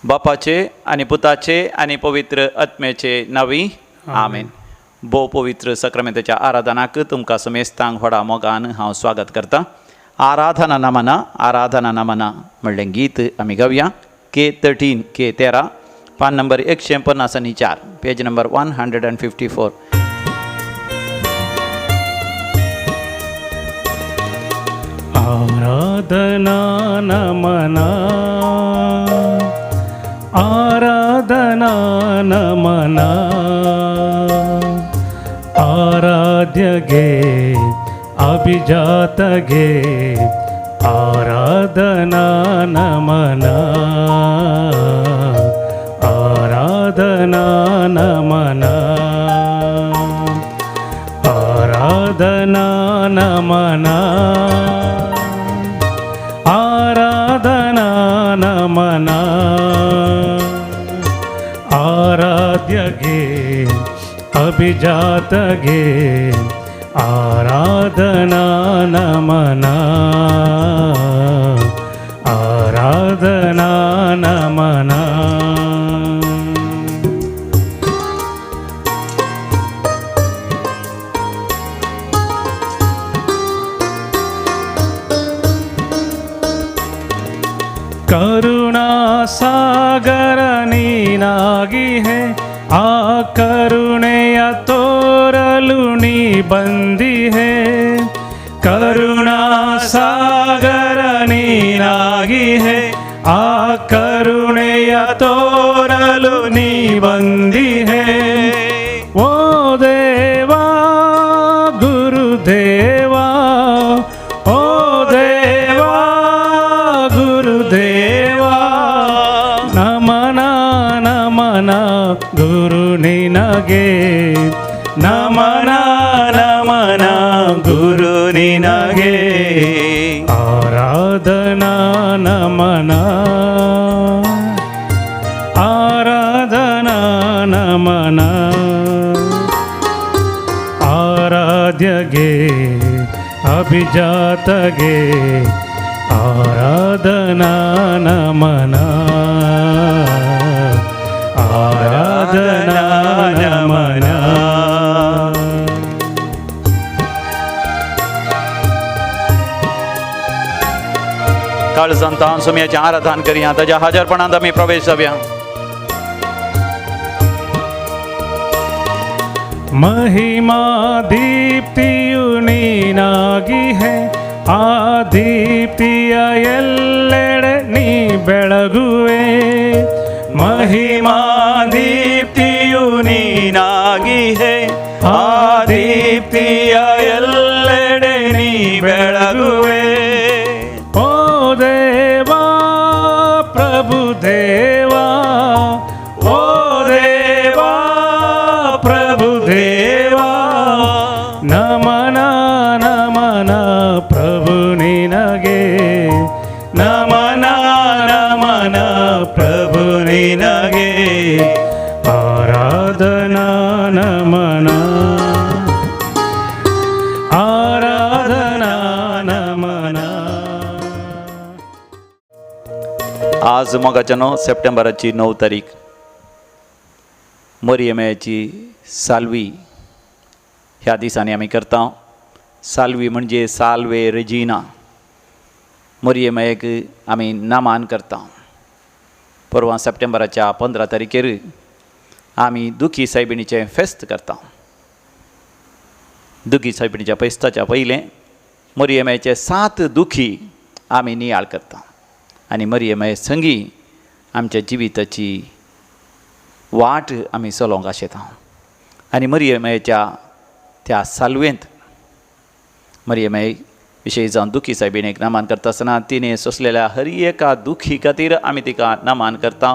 बापाचे आनी पुताचे आनी पवित्र आत्म्याचे नांवी आमेन. भोव पवित्र सक्रामेंताच्या आराधनाक तुमकां समेस्तांक व्हडा मोगान हांव स्वागत करतां. आराधना नमना आराधना नमना म्हणलें गीत आमी गावया. के 13 के 13 पान नंबर 154, पेज नंबर 154. आराधना नमना आराधना नमना आराध्यगे अभिजातगे आराधना नमना आराधना नमना आराधना नमना आराधना नमना आराध्यगे अभिजातगे आराधना नमना आराधना नमना. करुणा सागर ನೀನಾಗಿಹೆ ಆ ಕರುಣೆಯ ತೋರಲು ನೀ ಬಂದಿಹೆ. ಕರುಣಾ ಸಾಗರ ನೀನಾಗಿಹೆ ಆ ಕರುಣೆಯ ತೋರಲು ನೀ ಬಂದಿಹೆ. ಓ ದೇವಾ ಗುರುದೇವಾ, ಓ ದೇವಾ ಗುರುದೇವಾ, ನಮನ ನಮನ ಗುರು ನಿನಗೆ, ನಮನ ನಮನ ಗುರು ನಿನಗೆ. ಆರಾಧನಾ ನಮನ ಆರಾಧನಾ ನಮನ ಆರಾಧ್ಯಗೆ ಅಭಿಜಾತಗೆ ಆರಾಧನಾ ನಮನ ಆರಾಧನಾ ನಮನ. काळजान तावन सोम्याचें आराधन करया, ताज्या हाजरपणांत आमी प्रवेश जावया. महिमा ದೀಪ್ತಿಯು ನೀನಾಗಿಹೆ ಆ ದೀಪ್ತಿಯ ಎಲ್ಲೆಡೆ ನೀ ಬೆಳಗುವೆ. ಮಹಿಮಾ ದೀಪ್ತಿಯು ನೀನಾಗಿಹೆ ಆ ದೀಪ್ತಿಯ ಎಲ್ಲೆಡೆ ನೀ ಬೆಳಗುವೆ. ಓ ದೇವಾ ಪ್ರಭು ದೇವಾ, ಓ ದೇವಾ ಪ್ರಭು ದೇವಾ, ನಮನ ನಮನ ಪ್ರಭು ನಿನಗೆ, ನಮನ ನಮನ ಪ್ರಭು ನಿನಗೆ. ಆರಾಧನಾ ನಮನ ಆರಾಧನಾ ನಮನ. आज मोगाच्या 9 सप्टेंबराची 9 तारीख, मोरयमायेची साल्वी ह्या दिसांनी आमी करता. साल्वी म्हणजे साल्वे रेजिना. मोरयमायेक आमी नमान करता. परवां सप्टेंबराच्या 15 तारखेर आमी दुखी सायबिणीचें फेस्त करता. दुखी सायबिणीच्या फेस्ताच्या पयलें मोरयमायेचे 7 दुखी आमी नियाळ करता आनी मरियमाये संगी आमच्या जिविताची वाट आमी चलोवंक आशेता. आनी मरियमायेच्या त्या साल्वेंत मरियमाये विशय जावन दुखी सायबिणीक नमान करता आसतना तिणें सोंसलेल्या हर एका दुखी खातीर आमी तिका नमान करता,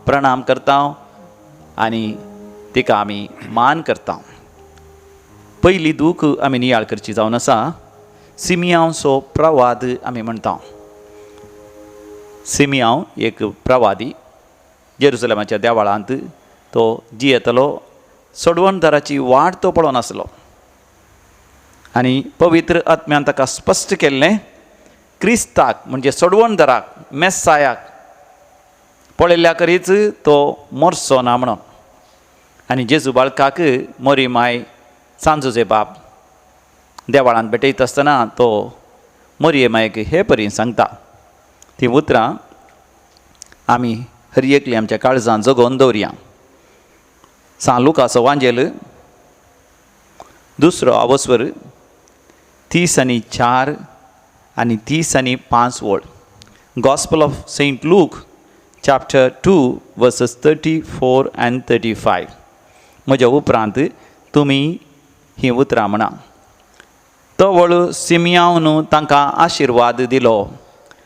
प्रणाम करता आनी तिका आमी मान करता. पयली दूख आमी नियाळ करची जावन आसा सिमियांवचो प्रवाद आमी म्हणटा. सिमियांव एक प्रवादी, जेरुसलेमाच्या देवळांत तो जियेतलो, सोडवणदाराची वाट तो पळोवन आसलो आनी पवित्र आत्म्यान ताका स्पश्ट केल्लें क्रिस्ताक म्हणजे सोडवणदाराक मेस्सायाक पळयल्ल्या करीच तो मरचो ना म्हणून. आनी जेजू बाळकाक मोरी माय सांजुजे बाप देवाळांत भेटयता आसतना तो मोरये मायक हे परी सांगता. ती उतरां आमी हर एकली आमच्या काळजान जगोवन दवरया. सांत लुकाचो वांजेल दुसरो आवस्वर 34 आनी 35 वळ. Gospel of Saint Luke chapter 2 verses 34 and 35. म्हज्या उपरांत तुमी हीं उतरां म्हणा. तवळ सिमियावन तांकां आशिर्वाद दिलो.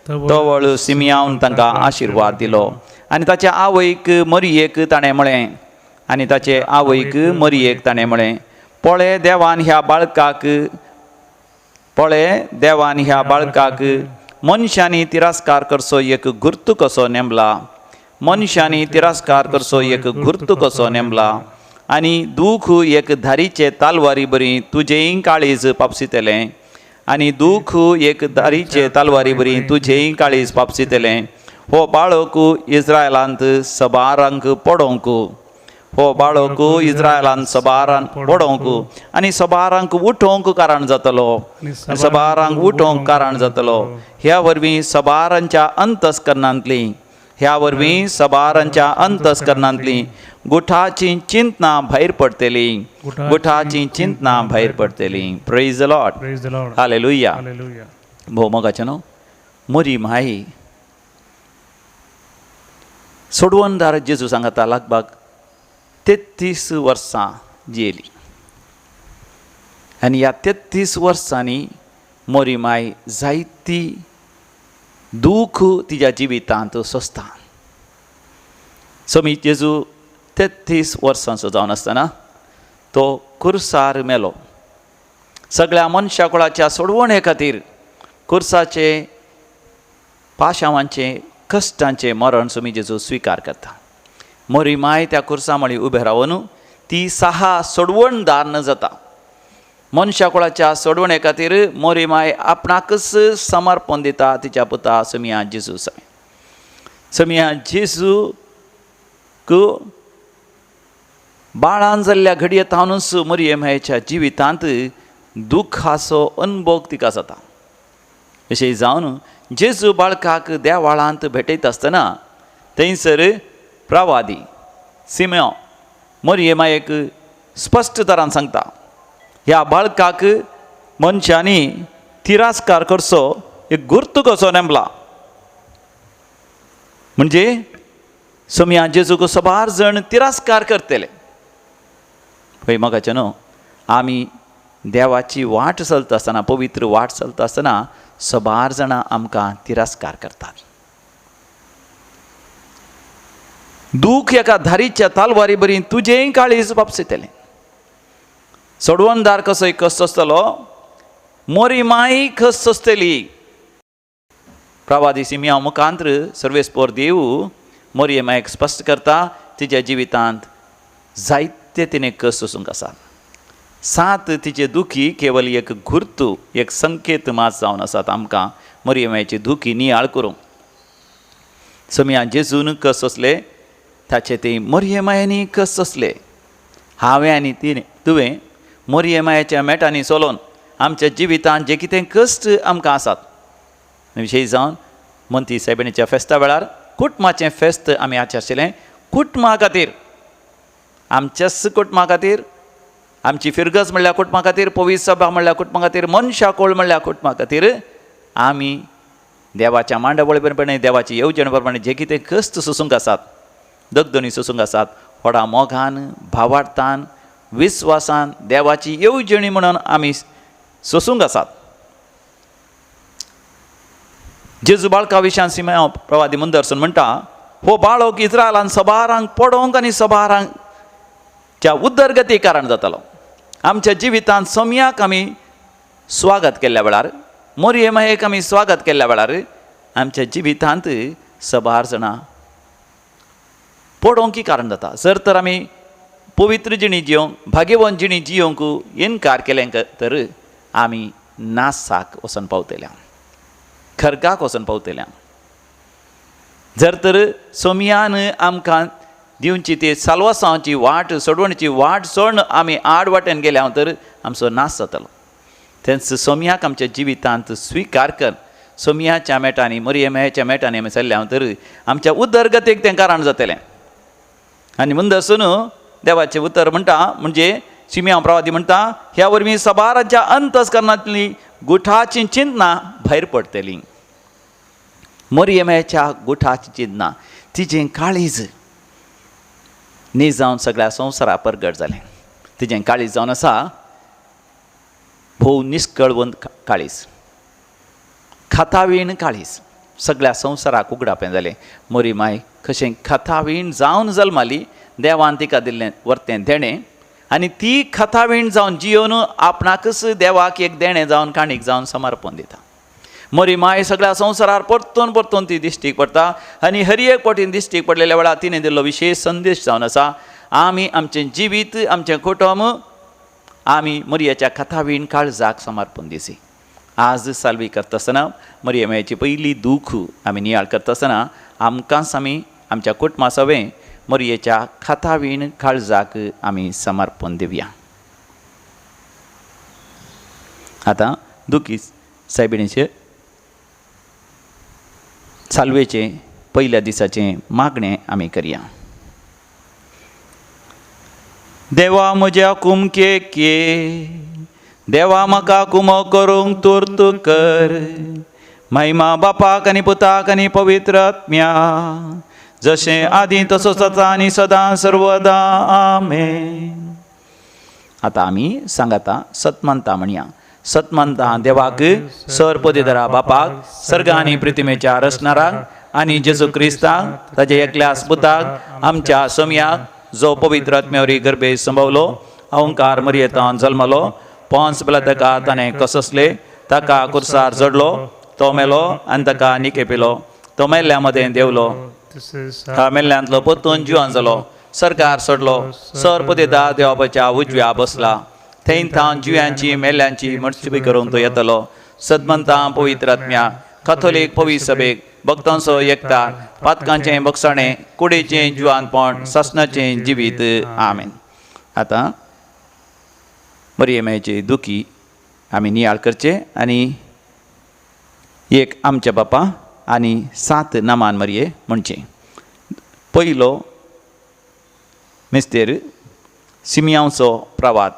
तवळ सिमियावन तांकां आशिर्वाद दिलो आनी ताचे आवयक मरियेक ताणें म्हळें, आनी ताचे आवयक मरियेक ताणें म्हळें, पळे देवान ह्या बाळकाक, पळे देवान ह्या बाळकाक मनशांनी तिरस्कार करचो एक गुर्तू कसो नेमला, मनशांनी तिरस्कार करचो एक गुर्तू कसो नेमला आनी दूख एक धारीचे तालवारी बरी तुजेंय काळीज पापसितलें, आनी दूख एक धारीचे तालवारी बरी तुजेंय काळीज पापसितलें. हो बाळक इस्रायलांत सबारांक पडोवंक, हो बाळक इस्रायलांत सबारांक पडोवंक आनी सबारांक उठोवंक कारण जातलो, सबारांक उठोवंक कारण जातलो. ह्या वरवीं सबारांच्या अंतस्करणांतली, ह्या वरवीं सबारांच्या अंतस्करणांतली गुठाची चिंतना भायर पडटली, गुठाची चिंतना भायर पडटली. Praise the Lord, hallelujah. भोव मोगाचें न्हू, मोरी माई सोडवणदार जेजू सांगता लगभग 33 वर्सां जियेली आनी ह्या 33 वर्सांनी मोरी माय जायती दूख तिज्या जिवितांत सोंसता. समी जेजू 33 वर्सांचो जावन आसतना तो कुर्सार मेलो. सगळ्या मनशा कुळाच्या सोडवणे खातीर कुर्साचे पाशावांचे कश्टांचें मरण समी जेजू स्विकार करता. मोरी माय त्या कुर्सा मळी उबें रावन ती सहा सोडवणदार न जाता. मनशा कुळाच्या सोडवणे खातीर मोरी माय आपणाकच समर्पण दिता तिच्या पुता समिया जेजू. समिया जेजूक बाळान जाल्ल्या घडये थावनूच मोरये मायेच्या जिवितांत दुखाचो अनुभव तिका जाता. अशें जावन जेजू बाळकाक देवाळांत भेटयता आसतना थंयसर प्रवादी सिम्यो मोरये मायेक स्पश्ट तरान सांगता, ह्या बाळकाक मनशांनी तिरस्कार करचो एक गुर्त कसो नेमला. म्हणजे सोमया जेजूक सबार जण तिरस्कार करतले. पळय मोगाचें न्हू, आमी देवाची वाट चलता आसतना, पवित्र वाट चलता आसतना सबार जाणां आमकां तिरस्कार करतात. दूख एका धारीच्या तालवारी बरी तुजेंय काळीज बापसितलें. सोडवणदार कसोय कस सोंसतलो, मोरी माई कस सोंसतली. प्रवादी सिमिया मुखांत्र सर्वेस्पोर देव मोरये मायक स्पश्ट करता तिच्या जिवितांत जायते तिणें कस सोसूंक आसा. सात तिचे दुखी केवल एक गुर्तू, एक संकेत मात जावन आसात आमकां मोरये मायची दुखी नियाळ करूंक. समिया जेजून कस सोंसले ताचे ते मोरये मायेनी कस सोंसले. हांवें आनी तिणें तुवें मोरये मायेच्या मेटांनी चलोवन आमच्या जिवितांत जे कितें कश्ट आमकां आसात, विशेश जावन मंती सायबिणीच्या फेस्ता वेळार कुटुंबाचें फेस्त आमी आचरचेलें. कुटुंबा खातीर, आमच्याच कुटुंबा खातीर, आमची फिरगज म्हणल्यार कुटुंबा खातीर, पवित्र सभा म्हणल्यार कुटुंबा खातीर, मनशाकोळ म्हणल्यार कुटुंबा खातीर आमी देवाच्या मांडावळी प्रमाणे, देवाची येवजणे प्रमाणे जे कितें कश्ट सोसूंक आसात, दगदणी सोसूंक आसात, व्हडा मोगान, भावार्थान, विस्वासान देवाची येवजणी म्हणून आमी सोसूंक आसात. जेजू बाळका विशयान सिमेव प्रवादी मुंदरसून म्हणटा, हो बाळक इस्रायलान सबारांक पडोवंक आनी सबारांच्या उदरगती कारण जातालो. आमच्या जिवितांत सोमयाक आमी स्वागत केल्ल्या वेळार, मोरये मायेक आमी स्वागत केल्ल्या वेळार आमच्या जिवितांत सबार जाणां पडोवंक कारण जाता. जर तर आमी पवित्र जिणी जियोंक, भाग्यवंत जिणी जियोंक इनकार केलें तर आमी नासाक वचून पावतल्या, खर्गाक वचून पावतल्या. जर तर सोमयान आमकां दिवची ती साल्वासांवची वाट, सोडवणची वाट सोडून आमी आड वाटेन गेल्या तर आमचो नाश जातलो. तेंच सोमयाक आमच्या जिवितांत स्विकार कर, सोमयाच्या मेटांनी, मरियमाच्या मेटांनी आमी चल्ल्या तर आमच्या उदरगतीक तें कारण जातलें. आनी मुंदसून देवाचें उतर म्हणटा, म्हणजे सिमियांव प्रवादी म्हणटा, ह्या वरवीं सबाराच्या अंतस्करणांतली गुठाची चिंतना भायर पडटली. मरियमाच्या गुठाची चिंतना, तिजें काळीज न्ही जावन सगळ्या संवसारा परगट जालें. तिजें काळीज जावन आसा भोव निस्कळवंत काळीज, खातावीण काळीज, सगळ्या संवसाराक उगडापें जालें. मोरी माय कशें खातावीण जावन जल्माली, देवान तिका दिल्लें वर्तें देणें, आनी ती खातावीण जावन जियोन आपणाकच देवाक एक देणें जावन काणीक जावन समर्पण दिता. मोरी माय सगळ्या संवसारार परतून परतून ती दिश्टीक पडटा आनी हर एक पटीन दिश्टीक पडलेल्या वेळार तिणें दिल्लो विशेश संदेश जावन आसा, आमी आमचें जिवीत, आमचें कुटुंब आमी मरियाच्या कथावीण काळजाक समर्पण दिसी. आज साल्वी करता आसतना मरियमायची पयली दूख आमी नियाळ करता आसतना आमकांच आमी आमच्या कुटुंबा सवें मरियेच्या खातावीण काळजाक आमी समर्पण दिवया. आतां दुखी सायबिणीचे साल्वेचें पयल्या दिसाचें मागणें आमी करया. देवा म्हज्या कुमकेक ये, देवा म्हाका कुमो करूंक तुर्त कर, महिमा बापाक आनी पुताक आनी पवित्र आत्म्या, जशें आदीं तसोच आतां आनी सदां सर्वदा आमेन. आतां आमी सांगाता सतमंता म्हणया. सतमंता देवाक सर पदवीधरा बापाक, सर्ग आनी प्रतिमेच्या रचणाराक आनी जेजू क्रिस्ताक ताज्या एकल्या पुताक आमच्या सोमयाक, जो पवित्र आत्म्यावरी गर्भे संभवलो, अहंकार मरियेतान जल्मलो, पोंस बेला ताका ताणें कससले, ताका कुर्सार जडलो, तो मेलो आनी ताका निके पिलो, तो मेल्ल्या मदें देवलो, मेल्ल्यांतलो परतून जिवन जालो, सरकार सोडलो, सर पदवीधर देवाच्या उजव्या बसला, थंय थावन जिव्यांची मेल्ल्यांची मर्चुबी करूंक तो येतलो. सदमंता पवित्र आत्म्या, कथोलीक पवित्र सभेक, भक्तांचो एकता, पातकांचें बक्षाणें, कुडीचें जिवानपण, सासणाचें जिवीत. आमेन. आतां मरियमायचे दुखी आमी नियाळ करचे आनी एक आमच्या बापा आनी 7 नामान मरिये म्हणचें. पयलो मिस्तेर सिमियांचो प्रवाद.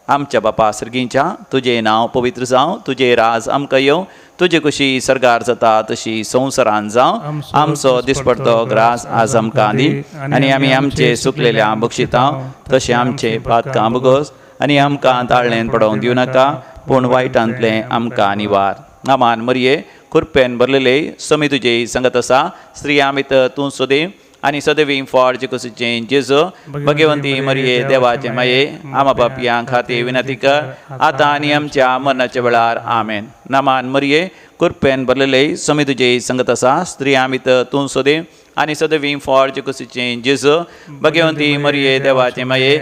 आमच्या बापा सर्गींच्या, तुजें नांव पवित्र जावं, तुजें राज आमकां येवं, तुजे कशी सर्गार जाता तशी संवसारान जावं. आमचो दिसपडतो ग्रास आज आमकां दी आनी आमी आमचे सुकलेल्या बक्षितां तशें आमचे पातकां बगोस आनी आमकां ताळ्ळेन पडोवंक दिवं नाका, पूण वायटांतलें आमकां निवार. नामान मरिये, कुरपेन भरलेले, समी तुजे संगत आसा, स्त्रियां भितर तूं सदैव आनी सदैव फळ जेकुसीचें जेजू. भगवंती मरिये, देवाचे माये, आमा पापयां खातीर विनंती कर, आतां आनी आमच्या मरणाच्या वेळार. आमेन. नामान मरिये, कुरपेन भरलेले, समी तुजे संगत आसा, स्त्रियां भितर तूं सदैव आनी सदैव फळ जेकुसीचें जेजू. भगवंती मरिये, देवाचे माये,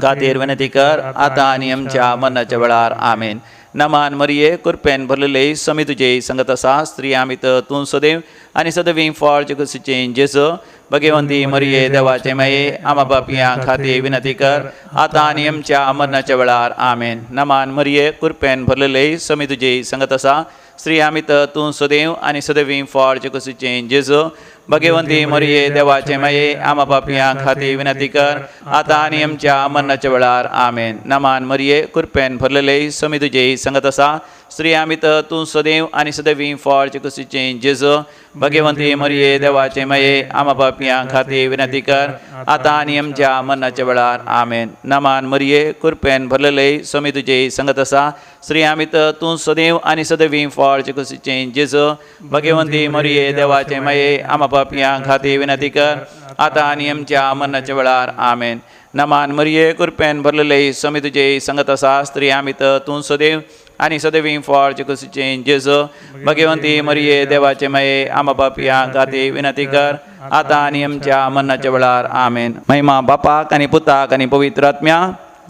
खातीर विनंती कर, आतां आनी आमच्या मरणाच्या वेळार. आमेन. नमान मरिये, कुरपेन भरलेले, समी तुजे संगत आसा, स्त्रियां भितर तूं सदैव आनी सदैव फळ जेकुसीचें जेजू. भगवंती मरिये, देवाचे माये, आमा पापयां खातीर विनंती कर, आतां आनी आमच्या मरणाच्या वेळार. आमेन. नमान मरिये, कुरपेन भरलेले, समी तुजे संगत आसा, स्त्रियां भितर तूं सदैव आनी सदैव फळ जेकुसीचें जेजू. भगवंती मरिये, देवाचे माये, आमा पापयां खातीर विनंती कर, आतां आनी आमच्या मरणाच्या वेळार. आमेन. नमान मरिये, कुरपेन भरलेले, समी तुजे संगत आसा, स्त्रियां भितर तूं सदैव आनी सदैव फळ जेकुसीचें जेजू. भगवंती मरिये, देवाचे माये, आमा पापयां खातीर विनंती कर, आतां आनी आमच्या मरणाच्या वेळार. आमेन. नमान मरिये, कुरपेन भरलेले, समी तुजे संगत आसा, स्त्रियां भितर तूं सदैव आनी सदैव फळ जेकुसीचें जेजू. भगवंती मरिये, देवाचे माये, आमा पापयां खातीर विनंती कर, आतां आनी आमच्या मरणाच्या वेळार. आमेन. नमान मरिये, कुरपेन भरलेले, समी तुजे संगत आसा, स्त्रियां भितर तूं सदैव आनी सदैव फळ जेकुसीचें जेजू. भगवंती मरिये, देवाचे माये, आमा पापयां खातीर विनंती कर, आतां आनी आमच्या मरणाच्या वेळार. आमेन. महिमा बापाक आनी पुताक आनी पवित्र आत्म्या,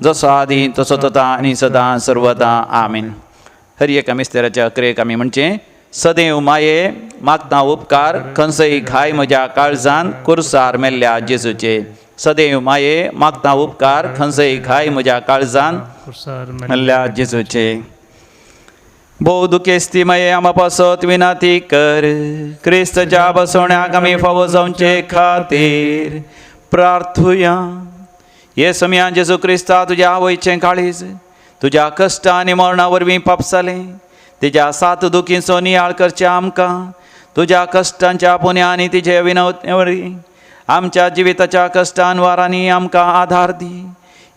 जसो आदी तसो तता आनी सदां सर्वदा. आमेन. हर एका मिस्तेराच्या अकरेक आमी म्हणचें, सदैव माये मागता उपकार खंयसय घाय म्हज्या काळजान कुर्सार मेल्ल्या जेजूचे। सदैव माये मागता उपकार खंयसय घाय म्हज्या काळजान मेल्ल्या जेजूचे। भोव दुखेस्ती माये आमा पासत विनाती कर क्रिस्तच्या बसवण्याक आमी फावो जावचे खातीर प्रार्थुया। हे समया जेजू क्रिस्ता तुज्या आवयचें काळीज तुज्या कश्ट आनी मरणा वरवीं पाप जालें तिज्या सात दुखींचो नियाळ करचें आमकां तुज्या कश्टांच्या पुण्या आनी तिजे विनवणे वरवीं आमच्या जिविताच्या कश्टान वारांनी आमकां आधार दी।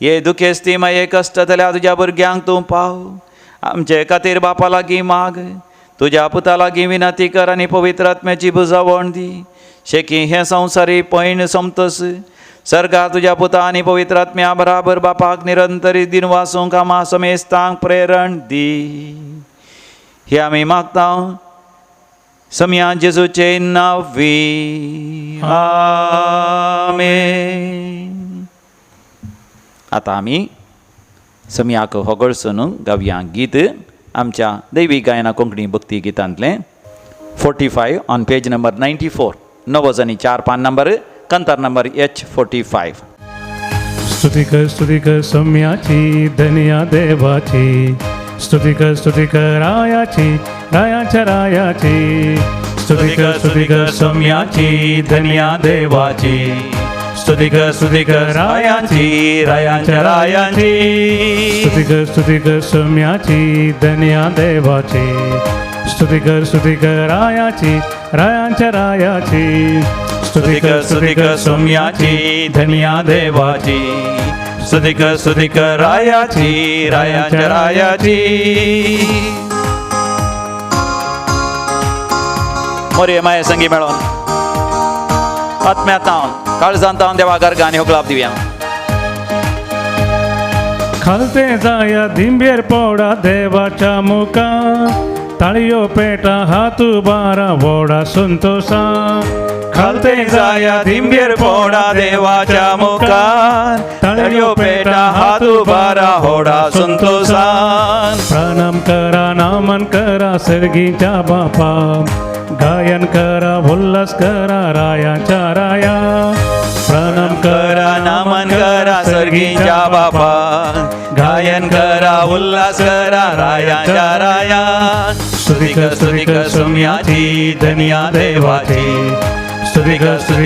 हे दुखेस्ती माये कश्ट जाल्यार तुज्या भुरग्यांक तूं पाव आमचे खातीर बापा लागीं माग तुज्या पुता लागीं विनंती कर आनी पवित्र आत्म्याची बुजावण दी। शेकी हें संवसारी पैण सोमतस सर्गार तुज्या पुता आनी पवित्र आत्म्या बराबर बापाक निरंतरी दिन वासूंक आमा समेस्तांक प्रेरण दी। हे आमी मागता समया जेजूचे नांवी आमेन। आतां आमी समयाक होगळसून गावया गीत आमच्या दैवी गायना कोंकणी भक्ती गितांतलें 45 ऑन पेज नंबर 94 9 4 पान नंबर कंतार नंबर H45। स्तुती कर स्तुती कर सम्याची धन्या देवाची स्तुती कर स्तुती कर रायाची रायाच्या रायाची स्तुती कर स्तुती कर सम्याची धन्या देवाची स्तुती कर रायाची रायाच्या रायाची स्तुती कर सम्याची धन्या देवाची स्तुती कर रायाची रायांच्या रायाची स्तुती कर सम्याची धन्या देवाची स्तुती कर रायाची रायांच्या रायाची। मोरये माये संगी मेळोन आत्म्यात काळजांत देवा गर्गा आनी होगळाप दिवया। खालते जाया दिंबेर पोडा देवाच्या मुखा ताळयो पेटा हातू बारा वोडा संतोषा खालते जाया दिंबेर पोडा देवाच्या मुखार ताळयो पेटा हातू बारा होडा संतोषान। प्रणाम करा नामन करा सर्गीच्या बापा गायन करा उल्हास करा रायाच्या राया प्रणाम करा नमन करा सर्गीच्या बापा गायन करा उल्हास करा रायाच्या राया। स्तुती कर सम्याची धन्या देवाची स्तुती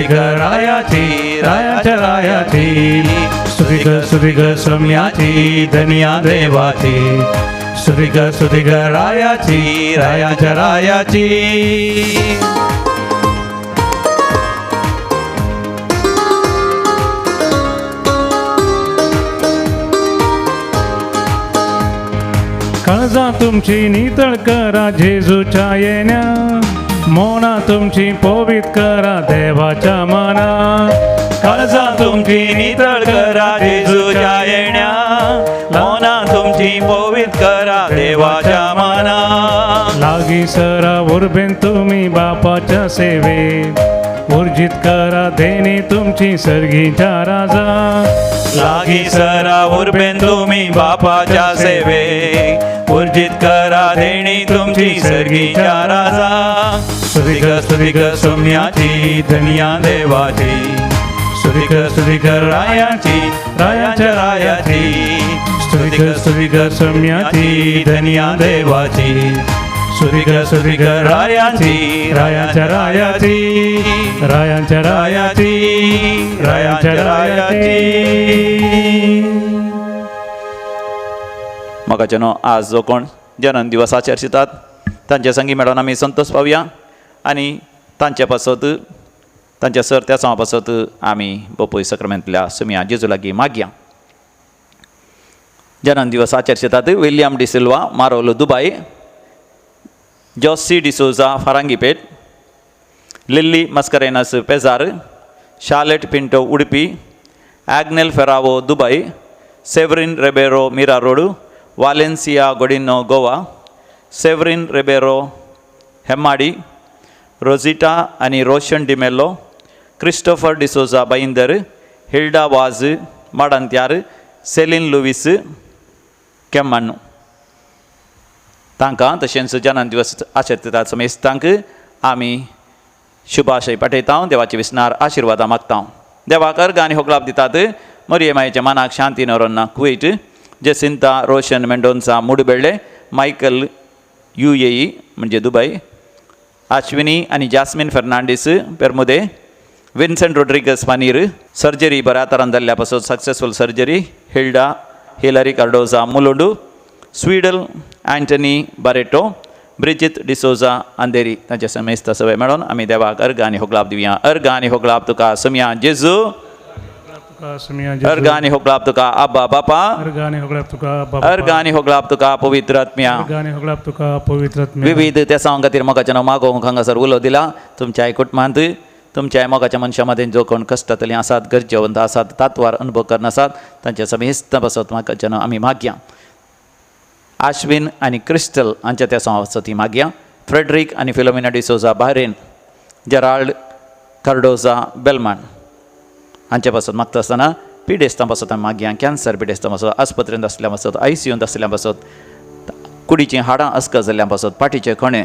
कर रायाची रायाच्या रायाची स्तुती कर सम्याची धन्या देवाची स्तुती कर रायाची रायाच्या रायाची। काळजा तुमची नितळ करा जेजूच्या येण्या मोना तुमची पवित करा देवाच्या मना काळजा तुमची नितळ करा जेजूच्या येण्या मोना तुमची पवित करा देवाच्या मना। लागी सरा उर्बेन तुम्ही बापाच्या सेवे ऊर्जित करा देणे तुमची सर्गीच्या राजा लागी सरा उर्बेन तुम्ही बापाच्या सेवे ऊर्जित करा देणी तुमची सर्गीच्या राजा। स्तुती कर सम्याची धन्या देवाची स्तुती कर रायाची रायाच्या रायाची स्तुती कर सम्याची धन्या देवाची स्तुती कर रायाची रायाच्या रायाची रायांच्या रायाची रायाच्या रायाची। मोगाचेनो आज जो कोण जन्म दिवस आचरितात तांचे संगी मेळोन आमी संतोष पावया आनी तांचे पासत तांच्या सर त्या सांवा पासत आमी बोपय सक्रामेंतल्या सुमया जेजू लागीं मागया। जन्म दिवस आचरितात William D'Silva Marol Dubai, Josie D'Souza Farangipet, Lily Mascarenhas Pezar, Charlotte Pinto Udupi, Agnel Ferrao Dubai, Severin Ribeiro Mira road, Valencia Godinho Goa, Severin Ribeiro Hemmadi, Rosita आनी Roshan D'Mello, Christopher D'Souza Bhayandar, Hilda Vaz Madantyar, Celine Lewis Kemmannu. तांकां तशेंच जन्म दिवस आचरितात समेस्तांक आमी शुभाशय पाठयता, देवाचे विसनार आशिर्वादां मागता. देवाक अर्घ आनी होगलाप दितात. मरिये मायेच्या मानाक Shanti Noronha Kuwait, Jacinta Roshan Mendonca Mudbelle, Michael UAE म्हणजे दुबय, आश्विनी आनी जास्मीन फेर्नांडीस पेरमुदे, विन्संट रोड्रिगस पानीर, सर्जरी बऱ्या तरान जाल्ल्या पासून successful surgery, Hilda Hillary Cardoza Mulund, Swidel Antony Barreto, Brigitte D'Souza Andheri. तांच्या समेस्त सवय मेळोन आमी देवाक अर्घ आनी होगलाप दिवया. अर्घ आनी होगलाप तुका समिया जेजू, तुका समिया जेजू. अर्घ आनी होगलाप तुका आब्बा बापा, अर्घ आनी होगलाप तुका आब्बा बापा. अर्घ आनी होगलाप तुका पवित्र आत्म्या. अर्घ आनी होगलाप तुका पवित्र आत्म्या. विविध तेसांव खातीर मोगाच्या नांव मागोवंक हांगासर उलो दिला. तुमच्या कुटुंबांत तुमच्या मोगाच्या मनशां मदें जो कोण कश्टांतलीं आसात, गरजेवंत आसात, तात्वार अनुभव करना आसात, तांच्या समेस्त पासत मोगाच्या नांव आमी मागया. आश्विन आनी क्रिस्टल हांच्या तेसांव पासत ती मागया. फ्रेडरीक आनी फिलोमिना डिसोजा बाहरेन, जेराल्ड कार्डोजा बेलमान हांचे पासत मागता आसतना पिडेस्तां पासत आमी मागया. कॅन्सर पिडेस्तां पासत, आस्पत्रेंत आसल्या पासत, आयसीयूंत आसल्या पासत, कुडीचीं हाडां अस्कत जाल्ल्या पासत, पाटीचे कणे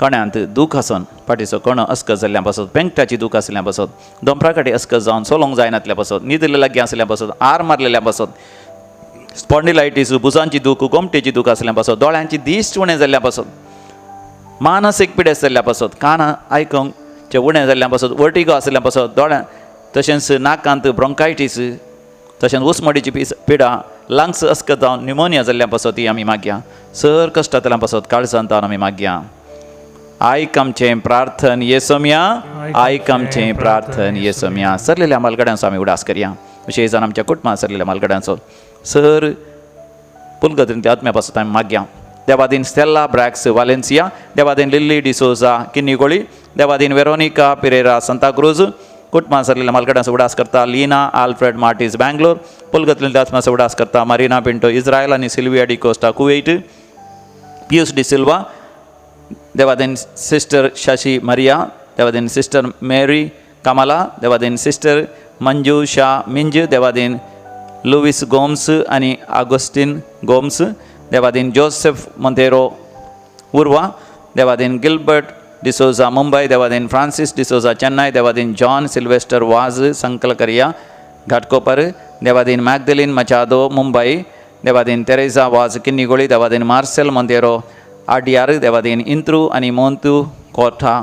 कण्यांत दूख आसून पाटीचो कणो अस्कत जाल्ल्या पासत, पेंकटाची दूख आसल्या पासत, दोंपराकाठी अस्कत जावन चलोवंक जायनातल्या पासत, न्हिदले लागीं आसल्या पासत, आर मारलेल्या पासत, स्पॉन्डिलायटीस, भुजांची दूख, गोमटेची दूख आसल्या पासत, दोळ्यांची दिश्ट उणें जाल्ल्या पासत, मानसीक पिडेस्त जाल्ल्या पासत, कानां आयकूंक उणें जाल्ल्या पासत, वर्टिगो आसल्या पासत, दोळ्यां तशेंच नाकांत ब्रोंकायटीस, तशेंच उस्मडीची पिडा, लंग्स अस्कत जावन न्युमोनिया जाल्ल्या पासत ती आमी मागया. सर कश्टांतल्या पासत काळजांत आमी मागया. आयक आमचें प्रार्थन येसोमया, आयक आमचें प्रार्थन येसोमया. सरलेल्या मालगड्यांचो आमी उडास करया. विशेश आमच्या कुटुंबांत सरलेल्या मालगड्यांचो सर पुलगतींतल्या आत्म्या पासत आमी मागया. देवादीन स्टेल्ला ब्रॅक्स वालेन्सिया, देवादीन लिल्ली डिसोजा किन्नीगोळी, देवादीन वेरोनिका पिरेरा सांताक्रूज. कुटुंबांत सरलेल्या मालगड्यांचो उडास करता लीना आल्फ्रेड मार्टीस बँगलोर. पुलगतींतल्या आत्म्याचो उडास करता मारिना पिंटो इस्रायल आनी सिल्विया डिकोस्टा कुवेट, पियूस डिसिल्वा, देवादीन सिस्टर शशी मरिया, देवादीन सिस्टर मेरी कमला, देवादीन सिस्टर मंजू शाह मिंज, देवादीन लुवीस गोम्स आनी आगोस्टीन गोम्स, देवादीन जोसेफ मोंतेरो उर्वा, देवादीन गिलबर्ट डिसोजा मुंबय, देवादीन फ्रांसीस डिसोजा चेन्नय, देवादीन जॉन सिल्वेस्टर वाज संकलकरिया घाटकोपर, देवादीन मॅगदलीन मचादो मुंबय, देवादीन तेरेजा वाज किन्नीगोळी, देवादीन मार्सेल मोंतेरो आडियार, देवादीन इंत्रू आनी मोंतू कोठा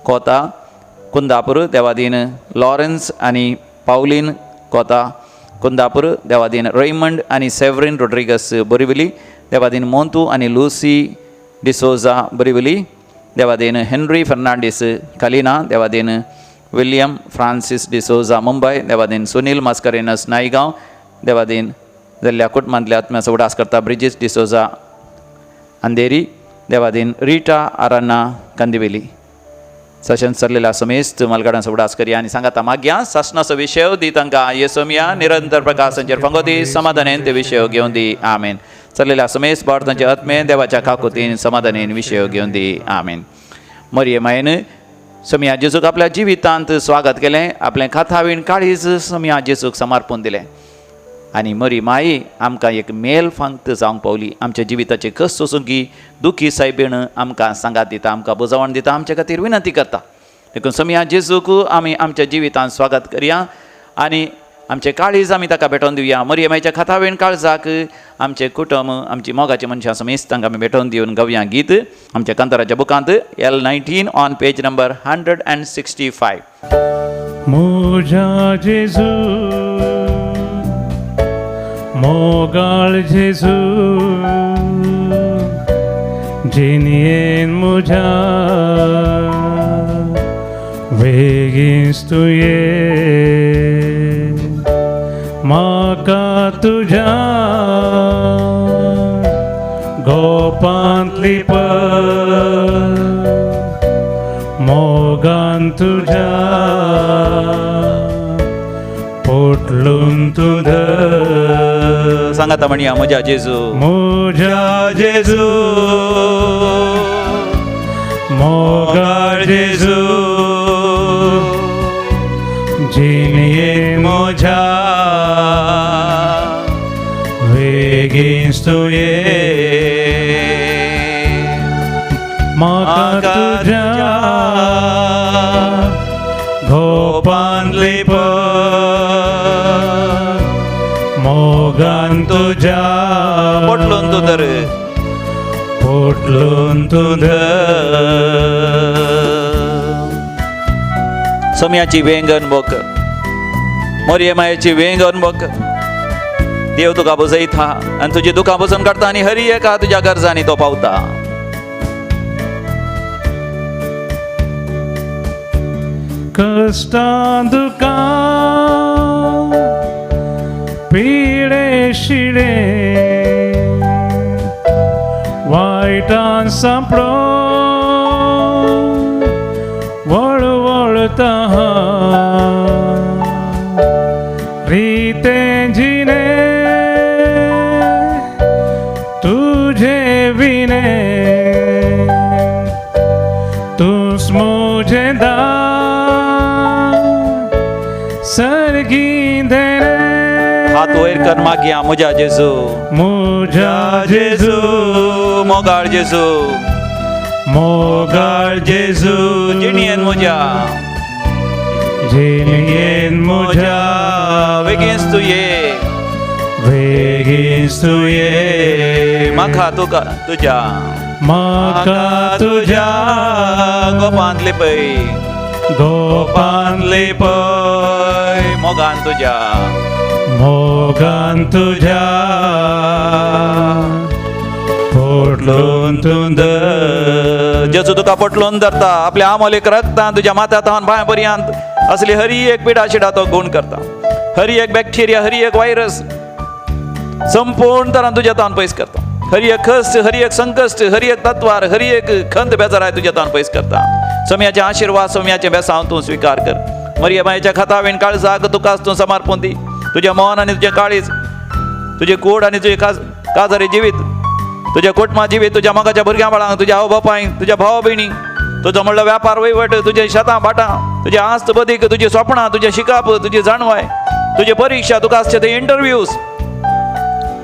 कोता कुंदापूर, देवादीन लॉरेन्स आनी पावलीन कोता कुंदापूर, देवादीन रेमंड आनी सेवरीन रोड्रिगस बोरिवली, देवादीन मोंतू आनी Lucy D'Souza Borivali, Devadin Henry Fernandes Kalina, Devadin William Francis D'Souza Mumbai, Devadin Sunil Mascarenhas Naigaon, Devadin जाल्ल्या कुटुंबांतल्या आत्म्याचो उडास करता ब्रिजीस डिसोजा अंधेरी, देवादीन रिटा आराना कंदिवेली. तशेंच सरलेल्या समेस्त मालगाडांचो उडास करया आनी सांगाता मागया. सासणाचो विशय दी तांकां येसोमया, निरंतर प्रकाशांचेर फांगो दी, समाधानेन ते विशय घेवन दी. आमेन. चल्लेल्या समेस्त भारतांचे आत्मे देवाच्या काकुतीन समाधानेन विशय घेवन दी. आमेन. मरिये मायेन समिया जेजूक आपल्या जिवितांत स्वागत केलें, आपलें खाथावीण काळीज समिया जेजूक समर्पून दिलें आनी मरी माई आमकां एक मेल फांक्त जावंक पावली. आमच्या जिविताचे कश्ट सोसूंक दुखी सायबीण आमकां सांगात दिता, आमकां बुजवण दिता, आमच्या खातीर विनंती करता. देखून समिया जेजूक आमी आमच्या जिवितांत स्वागत करया आनी आमचें काळीज आमी ताका भेटोवन दिवया. मरिये माईच्या खातावीण काळजाक आमचें कुटुंब, आमची मोगाची मनशां समेस्तांक आमी भेटोवन दिवन गवया गीत आमच्या कांताराच्या बुकांत L 19 on page number 165. म्हज्या जेजू, मोगाळ जेजू, जिणेन म्हज्या वेगींच तूं ये, म्हाका तुज्या गोपांत लिप, मोगान तुज्या पोटलून तूं धर. सांगाता म्हणया, म्हज्या जेजू, म्हज्या जेजू, मोगाळ जेजू, जिणेन म्हज्या वेगींच तूं ये, म्हाका तुज्या गोपान लिप मोगान तुज्या पोटलून तूं धर पोटलून तूं धर. सोम्याची वेंग अनुभव कर, मोरये मायेची वेंग अनुभव कर. देव तुका बुजयता आनी तुजी दुकां बसून काडटा आनी हरी एका तुज्या गरजांनी तो पावता. कश्टां दुकां पिडे शिडे वायटान सांपडो वळवळता रिते जिने तुझे विने तूंच म्हजें दार सर्गी देणे हात वयर कर मागया म्हज्या जेजू, म्हज्या जेजू मोगाळ जेजू, मोगाळ जेजू जिणयेन म्हज्या, जिणयेन म्हज्या म्हज्या वेगींच तूं ये, वेगींच तूं ये म्हाका तुका तुज्या, म्हाका तुज्या गोपांत लिपय, गोपान लिपय मोगान तुज्या, मोगान तुज्या पोटलून तूं धर. जेजू तुका पोटलून धरता आपल्या आमोलीक रक्तान तुज्या माथ्या थावन पांया पर्यंत असली हरी एक पिडा शिडा तो गुण करता. हरी एक बॅक्टेरिया, हरी एक व्हायरस संपूर्ण तरान तुज्या तान पयस करता. हरी एक कश्ट, हरी एक संकश्ट, हरी एक तत्वार, हरी एक खंत बेजाराय तुज्या तान पयस करता. सोम्याचे आशिर्वाद, सोम्याचें बेसांव तूं स्विकार कर. मरिया मायेच्या खातावेन काळजाक तुकाच तूं समर्पण दी. तुजें मन आनी तुजें काळीज, तुजें कोड आनी तुजें काजारी जिवीत, तुज्या कुटुंबा जिवीत, तुज्या मोगाच्या भुरग्यां बाळांक, तुज्या आवय बापायक, तुज्या भाव भयणीक, तुजो म्हणलो व्यापार वहिवट, तुजें शेतां भाटां, तुजें आस्त बदीक, तुजी स्वप्नां, तुजें शिकप, तुजी जाणवाय, तुजी परिक्षा, तुका आसचे ते interviews,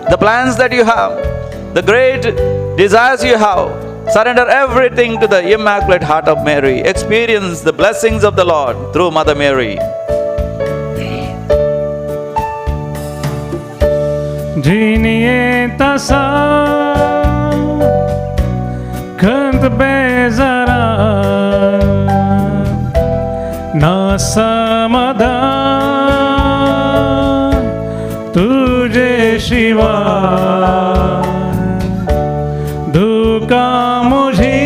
the plans that you have, the great desires you have, surrender everything to the Immaculate Heart of Mary. Experience the blessings of the Lord through Mother Mary. जिणयेंत आसा खंत बेजारा ना समाधान तुजे शिवा दुकां म्हजी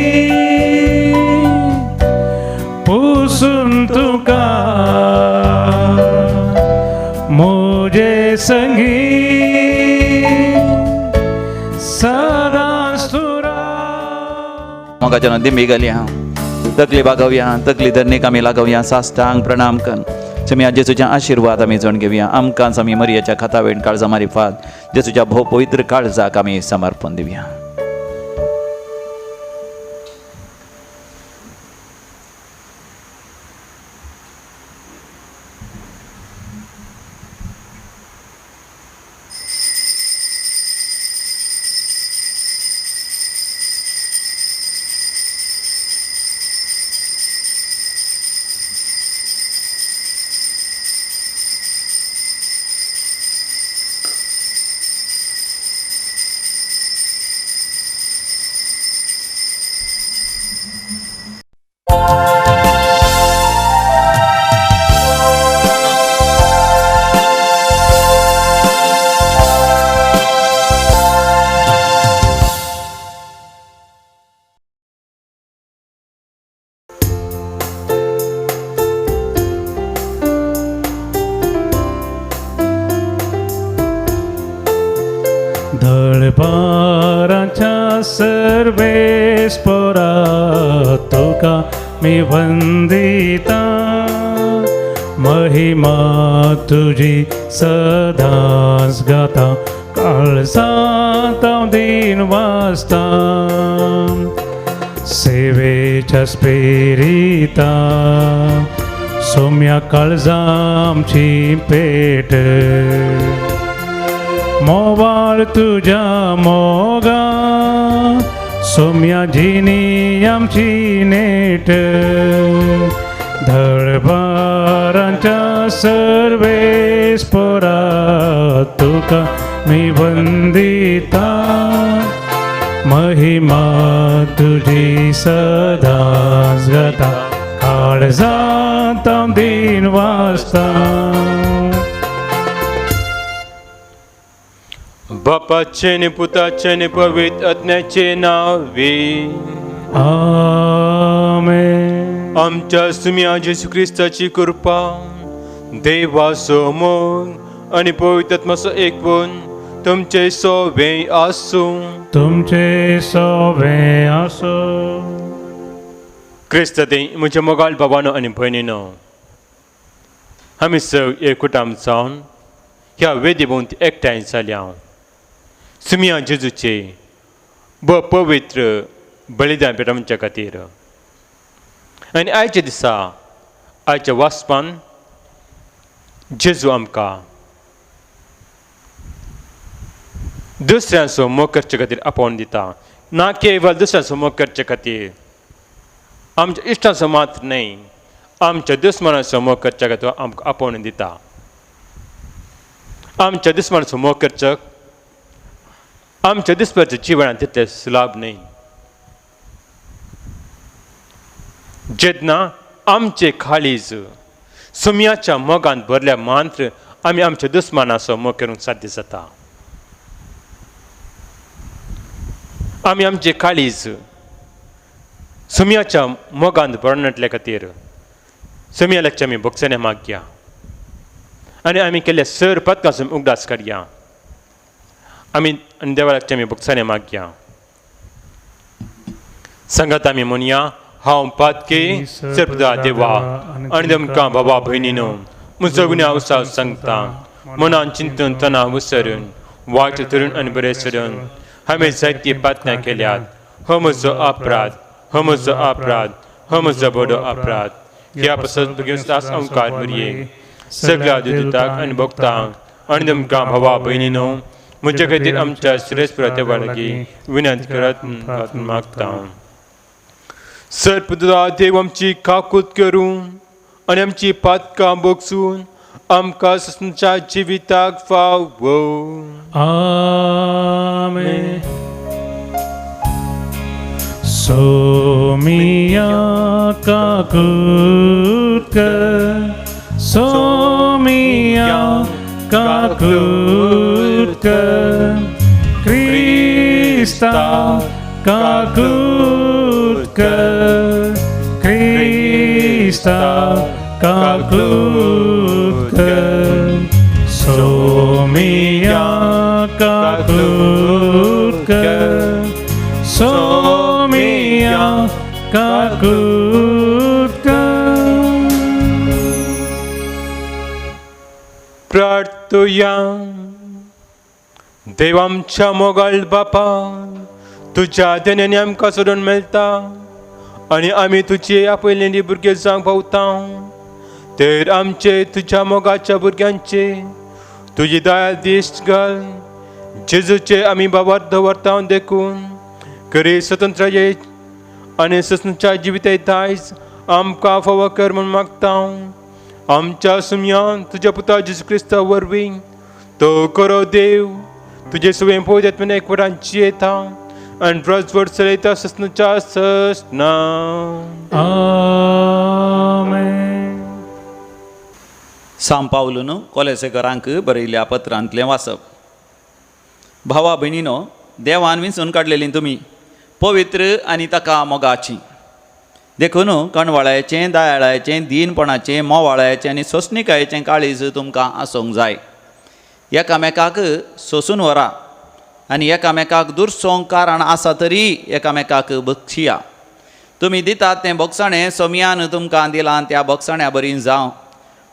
पुसून तुका म्हजे संगी सदांच तूं राव. मोगाच्यान दिंबी घालया, तकली बागोवया, तकली धरणीक आमी लागोवया, साश्टांग प्रणाम कर. समी जेजूचे आशिर्वाद आमी जण घेवया. आमकांच आमी मरियाच्या खातावेण काळजा मारिफात जेजूच्या भोव पवित्र काळजाक आमी समर्पण दिवया. दळपाराच्या सर्वेस्पोरा तुका मी वंदिता, महिमा तुजी सदांच गाता, काळजांत हांव दीन वाचता, सेवेच्या स्पिरिता सोम्या काळजा आमची पेट, मोवाळ तुज्या मोगा सोम्या जिनी आमची नेट, दरबारांच्या सर्वेस्पोरा तुका मी वंदिता महिमा तुझी सदाच गाता काळजांत हांव दीन वाचता. बापाचे आनी पुताचे आनी पवित्र आत्म्याचे नावे. आमेन. आमच्या सुम्या जेजू क्रिस्ताची कृपा, देवाचो मोग आनी पवित्र आत्माचो एकवण तुमचे सोवे आसूं. तुमचे सोवे आसो. क्रिस्त ते म्हज्या मोगाळ बाबानो आनी भयणीनो, आमी सग एकूटाम जावन ह्या वेदी भोंवती एकठांय जाल्या सुमिया जेजूचे ब पवित्र बलिदान पेट आमच्या खातीर. आनी आयच्या दिसा आयच्या वाचपान जेजू आमकां दुसऱ्यांचो मोग करचे खातीर आपोवन दिता. ना केवळ दुसऱ्यांचो मोग करचे खातीर, आमच्या इश्टांचो मात्र न्हय, आमच्या दुस्मनाचो मोग करच्या खातीर आमकां आपोवन दिता. आमच्या दुस्मनाचो मोग करचक आमच्या दुस्मनाच्या जिवनांत तितले सुलाभ न्हय. जेन्ना आमचे काळीज सुम्याच्या मोगान भरल्या मात्र आमी आमच्या दुस्मनाचो मोग करूंक साध्य जाता. आमी आमचे काळीज सुम्याच्या मोगान भरणांतल्या खातीर सुम्या लागच्या आमी भोगसणे मागया आनी आमी केल्ल्या सर पदकासून उगडास करया. आमी आनी देवा लागच्या आमी भोगसणे मागया. सांगात आमी म्हणया, हांव पातके सर्पदा देवा आनी तुमकां बाबा भयणीनो म्हजो गुन्यांव हांव सांगता. मनान चिंतून तना विसरून वायट धरून आनी बरें सोडून हांवें जायती पातनां केल्यात. हो म्हजो अपराध, हो म्हजो अपराध, हो म्हजो बरो अपराध. ह्या पासत दास अंकार मरये सगळ्या दुताक आनी भक्तांक आनी तुमकां भावा भयणीनो म्हज्या खातीर आमच्या श्रेष्ठ देवा लागीं विनंती करात मागता. सर्पदा देव आमची काकूत करून आनी आमची पातकां बोगसून आमकां ससनच्या जिविताक फावो. आमेन. सोमिया काकूत कर, सोमिया काकूत कर, क्रिस्ता काकूत कर, क्रिस्ता काकूत कर, सोमिया काकूत कर, सोमिया काकूत कर. प्रार्थुया. देव आमच्या मोगाळ बापा, तुज्या देण्यानी आमकां सोडून मेळटा आनी आमी तुजे आपयलेली भुरगे जावंक पावता. तर आमचे तुज्या मोगाच्या भुरग्यांचे तुजी दया दिश्ट घाल. जेजूचे आमी बाबार दवरता देखून करी स्वतंत्र आनी ससनच्या जिविता दायज आमकां फावो कर म्हूण मागता. आमच्या सुमयान तुज्या पुता जेजू क्रिस्ता वरवीं तो करो देव तुजे सुवें पोयत एकवटान जियेता आनी ब्रजवड चलयता ससनच्या ससना. आमेन. सांव पावलून कोलेसेकरांक बरयल्ल्या पत्रांतलें वाचप. भावा भयणीनो, देवान विंचून काडलेलीं तुमी पवित्र आनी ताका मोगाची. देखून कणवाळ्याचें, दयाळाचें, दीनपणाचें, मोवाळ्याचें आनी सोंसणिकायेचें काळीज तुमकां आसूंक जाय. एकामेकाक सोंसून व्हरा आनी एकामेकाक दुरसोंक कारण आसा तरी एकामेकाक बक्षिया. तुमी दितात तें बोगसाणें सोमयान तुमकां दिलां त्या बोगसाण्या बरी जावं.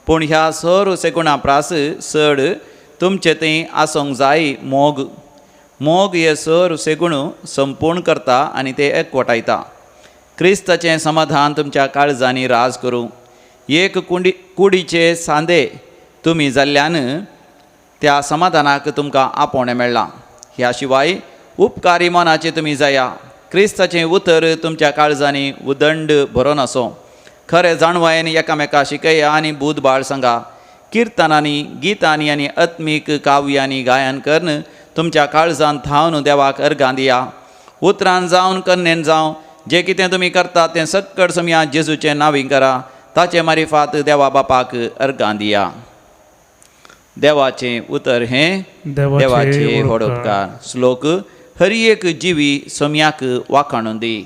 पूण ह्या सर सेगुणा प्रास चड तुमचे थंय आसूंक जाय मोग. मोग हे सर सेगुण संपूर्ण करता आनी ते एकवटायता. क्रिस्ताचें समाधान तुमच्या काळजांनी राज करूं. एक कुडीचे सांदे तुमी जाल्ल्यान त्या समाधानाक तुमकां आपोवणें मेळ्ळां. ह्या शिवाय उपकारी मनाचे तुमी जाया. क्रिस्ताचें उतर तुमच्या काळजांनी उदंड भरोन आसूं. खरें जाणवायेन एकामेका शिकया आनी बूद बाळ सांगा. किर्तनांनी, गितांनी आनी आत्मीक काव्यांनी गायन करून तुमच्या काळजान थावन देवाक अर्गां दिया. उतरान जावन कन्नेन जावं जें कितें तुमी करतात तें सक्कड समया जेजूचें नांवी करा. ताचे मारिफात देवा बापाक अर्गां दिया. देवाचें उतर हें देवाचें व्हड उपकार. श्लोक. हर एक जिवी सोम्याक वाखाणून दी.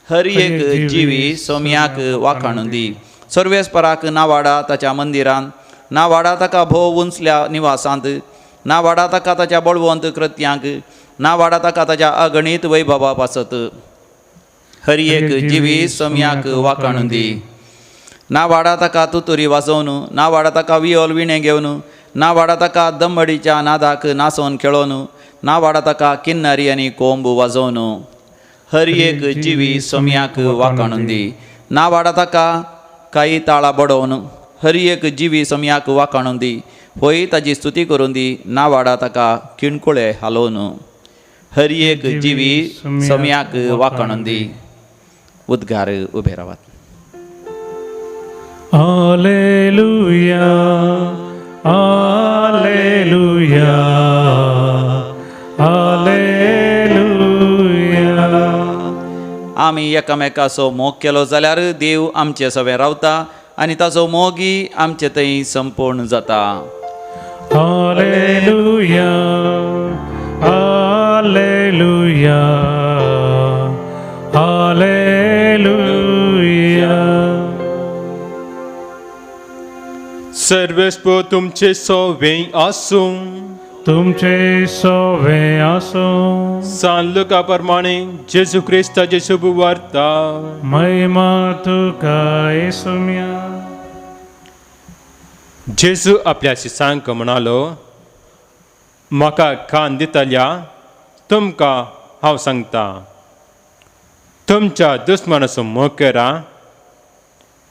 हर एक जिवी सोम्याक वाखाणून दी. सर्वेस्पराक नावाडा ताच्या मंदिरान, नावाडा ताका भोव उंचल्या निवासांत, नावाडा ताका ताच्या बळवंत कृत्यांक, नावाडा ताका ताच्या अगणीत वैभवा पासत. हर एक जिवी सोम्याक वाखाणून दी. नावाडा ताका तुतुरी वाजोवन, नावाडा ताका वियोल विणें घेवन, नावाडा ताका दमडीच्या नादाक नाचोवन खेळोवन, नावाडा ताका किन्नरी आनी कोंब वाजोवन. हर एक जिवी सोम्याक वाखाणून दी. नावाडा ताका कांय ताळां बडोवन. हर एक जिवी सोम्याक वाखाणून दी. होय ताजी स्तुती करून दी. नावाडा ताका किणकुळे हालोवन. हर एक जिवी सोम्याक वाखाणून दी. उद्गार उबे रावात. Alleluia, Alleluia, Alleluia. आमी एकामेकाचो मोग केलो जाल्यार देव आमचे सवें रावता आनी ताचो मोगी आमचे थंय संपूर्ण जाता. Alleluia, Alleluia, Alleluia. सर्वेस्पर तुमचे सोवे आसूं. तुमचे सोवे आसूं. सान लुका प्रमाणे जेजू क्रिस्ताचे शुभ वार्ता. महिमा तुका येसुम्या. जेजू आपल्या शिसांक म्हणालो, म्हाका कान दितल्या तुमकां हांव सांगता, तुमच्या दुस्मानाचो मोग करा,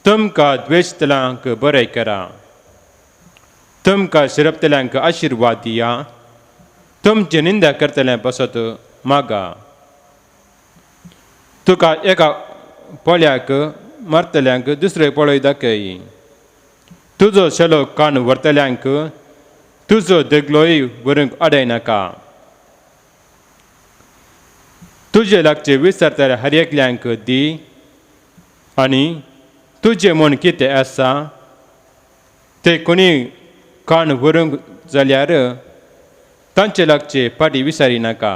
तुमकां द्वेशतल्यांक बरें करा, तुमकां शिरपतल्यांक आशिर्वाद दिया, तुमची निंदा करतल्यां पासत मागा. तुका एका पोळ्याक मारतल्यांक दुसरे पळय दाखय. तुजो शेलो कान व्हरतल्यांक तुजो देगलोय व्हरूंक अडयनाका. तुजे लागचे विसरतल्या हर एकल्यांक दी आनी तुजें म्हूण कितें आसा ते कोणी कान व्हरूंक जाल्यार तांचे लागचे फाटीं विसारी नाका.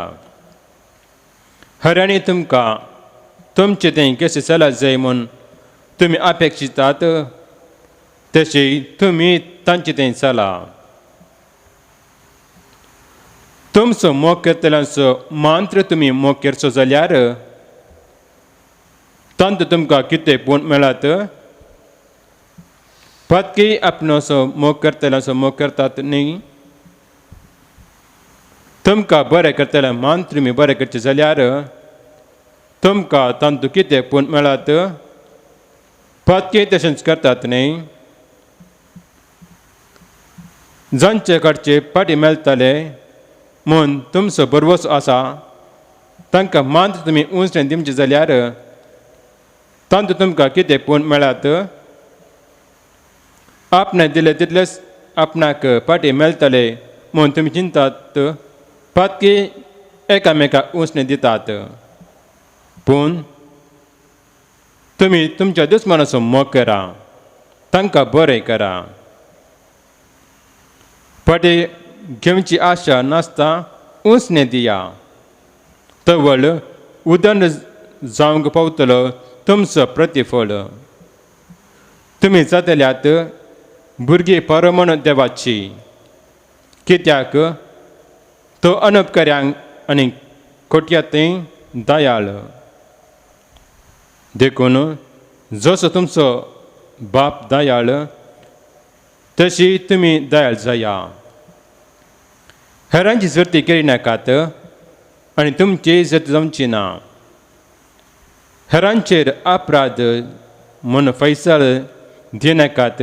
हरांनी तुमकां तुमचें तें कशें चलत जाय म्हूण तुमी अपेक्षितात तशें तुमी तांचें तें चला. तुमचो मोग करतल्यांचो मंत्र तुमी मोग करचो जाल्यार तांतूं तुमकां कितें पूण मेळत? पत्की आपणाचो मोग करतल्यांचो मोग करतात न्ही? तुमकां बरें करतल्या मान तुमी बरें करचें जाल्यार तुमकां तांतूं कितें पूण मेळत? पत्की तशेंच करतात न्ही? जांचे कडचे फाटीं मेळटाले म्हूण तुमचो भरवंसो आसा तांकां मान तुमी उंचें दिवचें जाल्यार तांतूं तुमकां कितें पूण मेळत? आपणें दिलें तितलेंच आपणाक फाटीं मेळटले म्हूण तुमी चिंतात. पातकी एकामेकाक उंचणें दितात, पूण तुमी तुमच्या दुस्मानाचो मोग करा, तांकां बरें करा. फाटीं घेवची आशा नासता उंचणें दिया, तवळ उदंड जावंक पावतलो तुमचो प्रतिफळ. तुमी जातल्यात भुरगीं परमण देवाची, कित्याक तो अनुपकऱ्यांक आनी खोटयांतय दयाळ. देखून जसो तुमचो बाप दयाळ तशी तुमी दयाळ जाया. हेरांची जरती करिनाकात आनी तुमची जत जावची ना. हेरांचेर अपराध म्हूण फैसल दिनाकात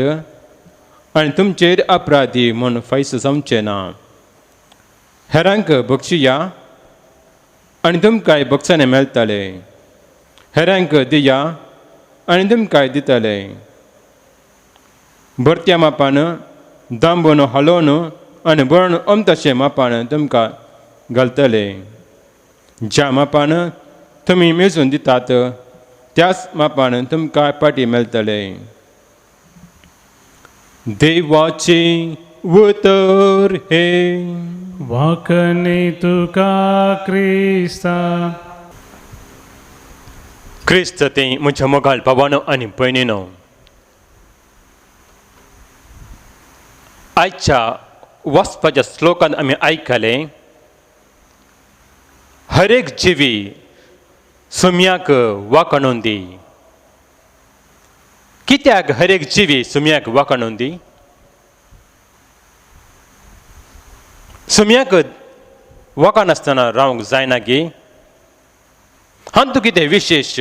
आनी तुमचेर अपराधी म्हूण फैस जावचें ना. हेरांक बक्षिया आनी तुमकांय बक्षाणें मेळटलें. हेरांक दिया आनी तुमकांय दितले. भरत्या मापान दांबून हालोवन आनी भरून अमतशें मापान तुमकां घालतले. ज्या मापान तुमी मेजून दितात त्याच मापान तुमकां पाटी मेळटले. देवाचें उतर हें. वाकणी तुका क्रिस्ता. क्रिस्त तें म्हज्या मोगाळ भावानो आनी भयणीनो, आयच्या वाचपाच्या श्लोकान आमी आयकलें, हर एक जिवी सुम्याक वाकणून दी. कित्याक हर एक जिवी सुम्याक वाकणून दी? सुम्याक वाकनासतना रावंक जायना गी? हातूंत कितें विशेश?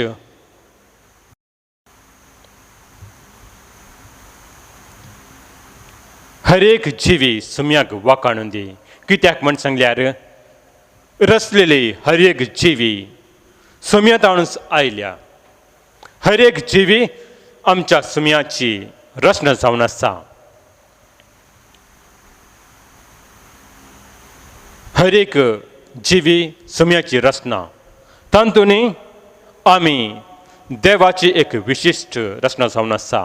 हर एक जिवी सुम्याक वाकाणून दी. कित्याक म्हण सांगल्यार रचलेली हर एक जिवी सुम्यांत आयल्या. हर एक जिवी आमच्या सुम्याची रचना जावन आसा. हर एक जिवी सुम्याची रचना, तातूंत आमी देवाची एक विशिश्ट रचना जावन आसा.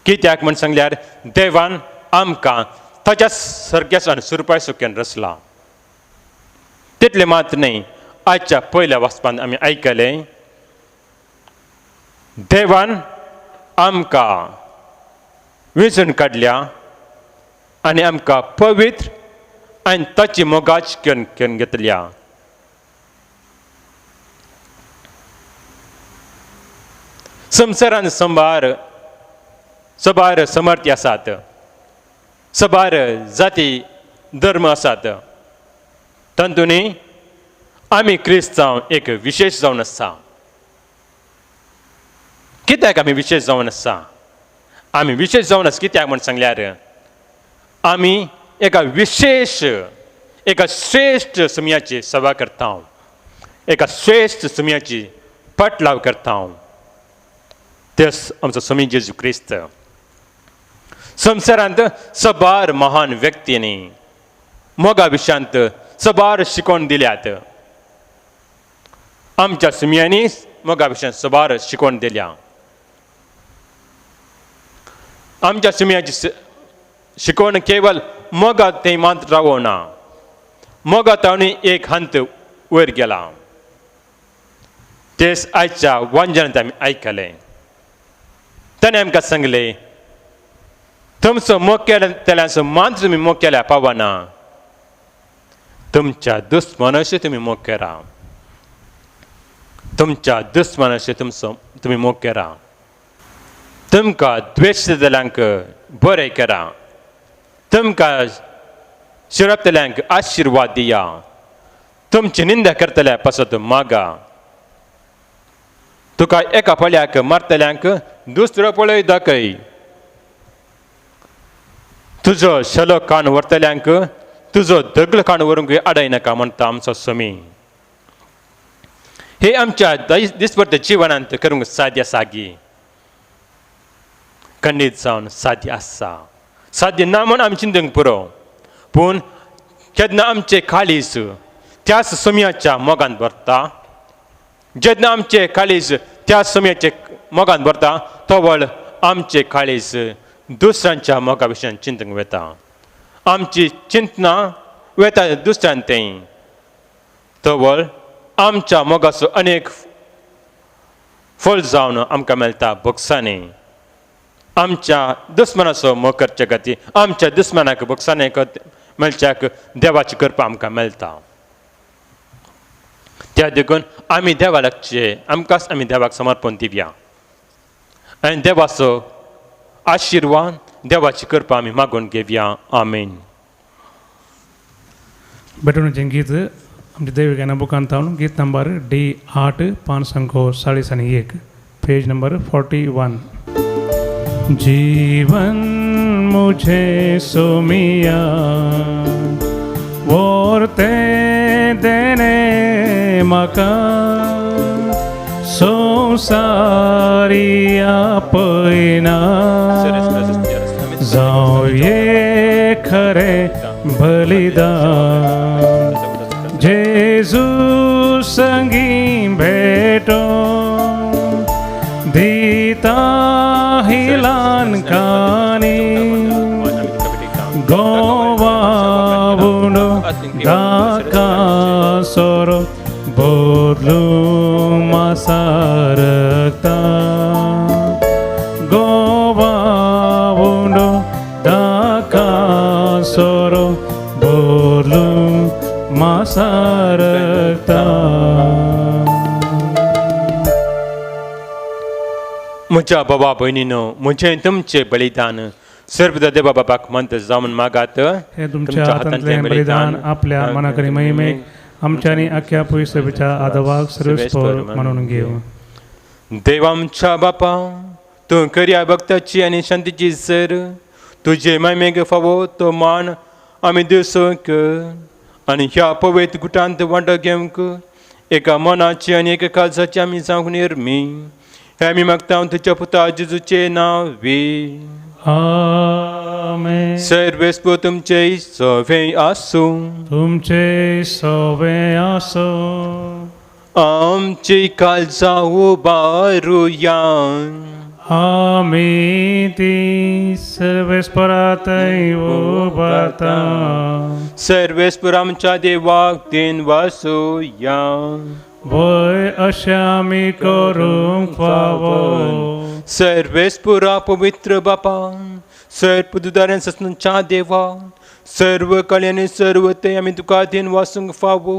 कित्याक म्हण सांगल्यार देवान आमकां ताच्या सर्ग्यास आनी सुरपाय सुक्यान रचला. तितलें मात न्हय, आयच्या पयल्या वाचपान आमी आयकलें, देवान आमकां वेंचून काडल्या आनी आमकां पवित्र आनी ताची मोगाच करून घेतल्या. संवसारान संभार सबार समर्थी आसात, सबार जाती धर्म आसात, तातूंत आमी क्रिस्तांव एक विशेश जावन आसा. कित्याक आमी विशेश जावन आसा? आमी विशेश जावन आसा कित्याक म्हण सांगल्यार आमी एका विशेश, एका श्रेश्ठ सुम्याची सेवा करता, एका श्रेश्ठ सुम्याची पाटलाव करता. तेच आमचो स्वामी जेजू क्रिस्त. संवसारांत सबार महान व्यक्तींनी मोगा विशयांत सबार शिकोवन दिल्यात. आमच्या सुम्यांनी मोगा विशयांत सबार शिकोवन दिल्या. आमच्या सुम्याची शिकवण केवल मोगा थंय मात रावना, मोगा तावणी एक हंत वयर गेला. तेच आयच्या वांजनांत आमी आयकलें. ताणें आमकां सांगलें, तुमचो मोग केल्याचो मात तुमी मोग केल्या पावना, तुमच्या दुस्मानाशी तुमी मोग करा. तुमच्या दुस्मानाशी तुमचो तुमी मोग करा. तुमकां द्वेश दितल्यांक बरें करा, तुमकां शिरपतल्यांक आशिर्वाद दिया, तुमची निंदा करतल्या पासत मागा, तुका एका पळ्याक मारतल्यांक दुसरो पळय दाखय, तुजो शलो कान व्हरतल्यांक तुजो दगल कान व्हरूंक आडायनाका म्हणटा आमचो स्वामी. हे आमच्या दिसपट्ट्या जिवनांत करूंक साध्य आसा गी? खंडीत जावन साध्य आसा. साध्य ना म्हूण आमी चिंतूंक पुरो, पूण जेन्ना आमचें काळीज त्याच सुम्याच्या मोगान भरता, जेन्ना आमचें काळीज त्या सुम्याचे मोगान भरता, तवळ आमचें काळीज दुसऱ्यांच्या मोगा विशयान चिंतूंक वता. आमची चिंतना वता दुसऱ्यान थंय, तवळ आमच्या मोगाचो अनेक फळ जावन आमकां मेळटा भोगसांनी. आमच्या दुस्मानाचो मोग करचे खातीर, आमच्या दुस्मानाक भोगसाणे मेळच्याक देवाची कृपा आमकां मेळटा. त्या देखून आमी देवा लागचे, आमकांच आमी देवाक समर्पण दिवया आनी देवाचो आशिर्वाद, देवाची कृपा आमी मागून घेवया. आमेन. भेटवणीचें गीत आमच्या देवी बुकांत गीत नंबर डी 8 541, पेज नंबर 41. जीवन मुझे सोमिया वोरते देने मका, संवसारी आपयना जावं ये खरें बलिदान जेजू संगी भेटो दिता ही ल्हान कानी गोवा उणो दाका सोरो बोलू मासारता गोवा उणो दाका सोरो बोलू मासारता. म्हज्या बाबा भयणीनो म्हजें तुमचें बलिदान सर्व देवा बाबाक मंत जावन मागात. हे तुमच्या हातांतलें बलिदान आपल्या मनाकरी महिमेक आमच्या आनी आख्या पयसभेच्या आदवाक सर्वस्पर म्हणून घेवं. देव आमच्या बापा तूं खऱ्या भक्ताची आनी शांतीची सर तुजे महिमेक फावो तो मान आमी दिवंक आनी ह्या पवित्र गुटांत वांटो घेवंक एका मनाची आनी एका काळजाची आमी जावंक निर्मी हे आमी मागता तुज्या पुता जेजूचें नांव वी. आमेन. सर्वेस्पर तुमचे सवे आसूं. तुमचे सवे आसूं. आमची काळजां उबारुया. आमी ती सर्वेस्परा थंय उबारता. सर्वेस्पर आमच्या देवाक then वासुया. वय अशें आमी करूंक फावो. सर्वेस्पुरा पवित्र बापा सर्व दुदाऱ्यान ससनच्या देवा सर्व कल्याणी सर्व ते आमी तुका then वासूंक फावो.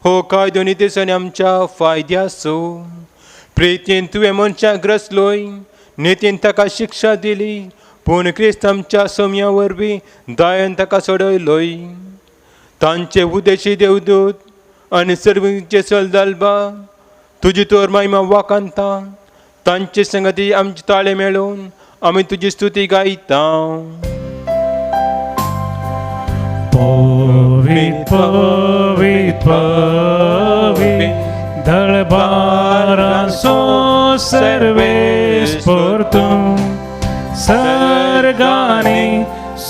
हो कायदो नितेसांनी आमच्या फायद्याचो. प्रितीन तुवें मनशाक ग्रसलोय नितीन ताका शिक्षा दिली पूण क्रिस्त आमच्या सोम्या वरवीं दयान ताका सोडयलोय. तांचे उदेशी देवदूत आनी सर्वांचे सलदालबा तुजी तोर महिमा वाखाणता. तांचे संगती आमचे ताळे मेळोवन आमी तुजी स्तुती गायता. पवित्र पवित्र पवित्र दळबारांचो सर्वेस्पर तूं सर्गांनी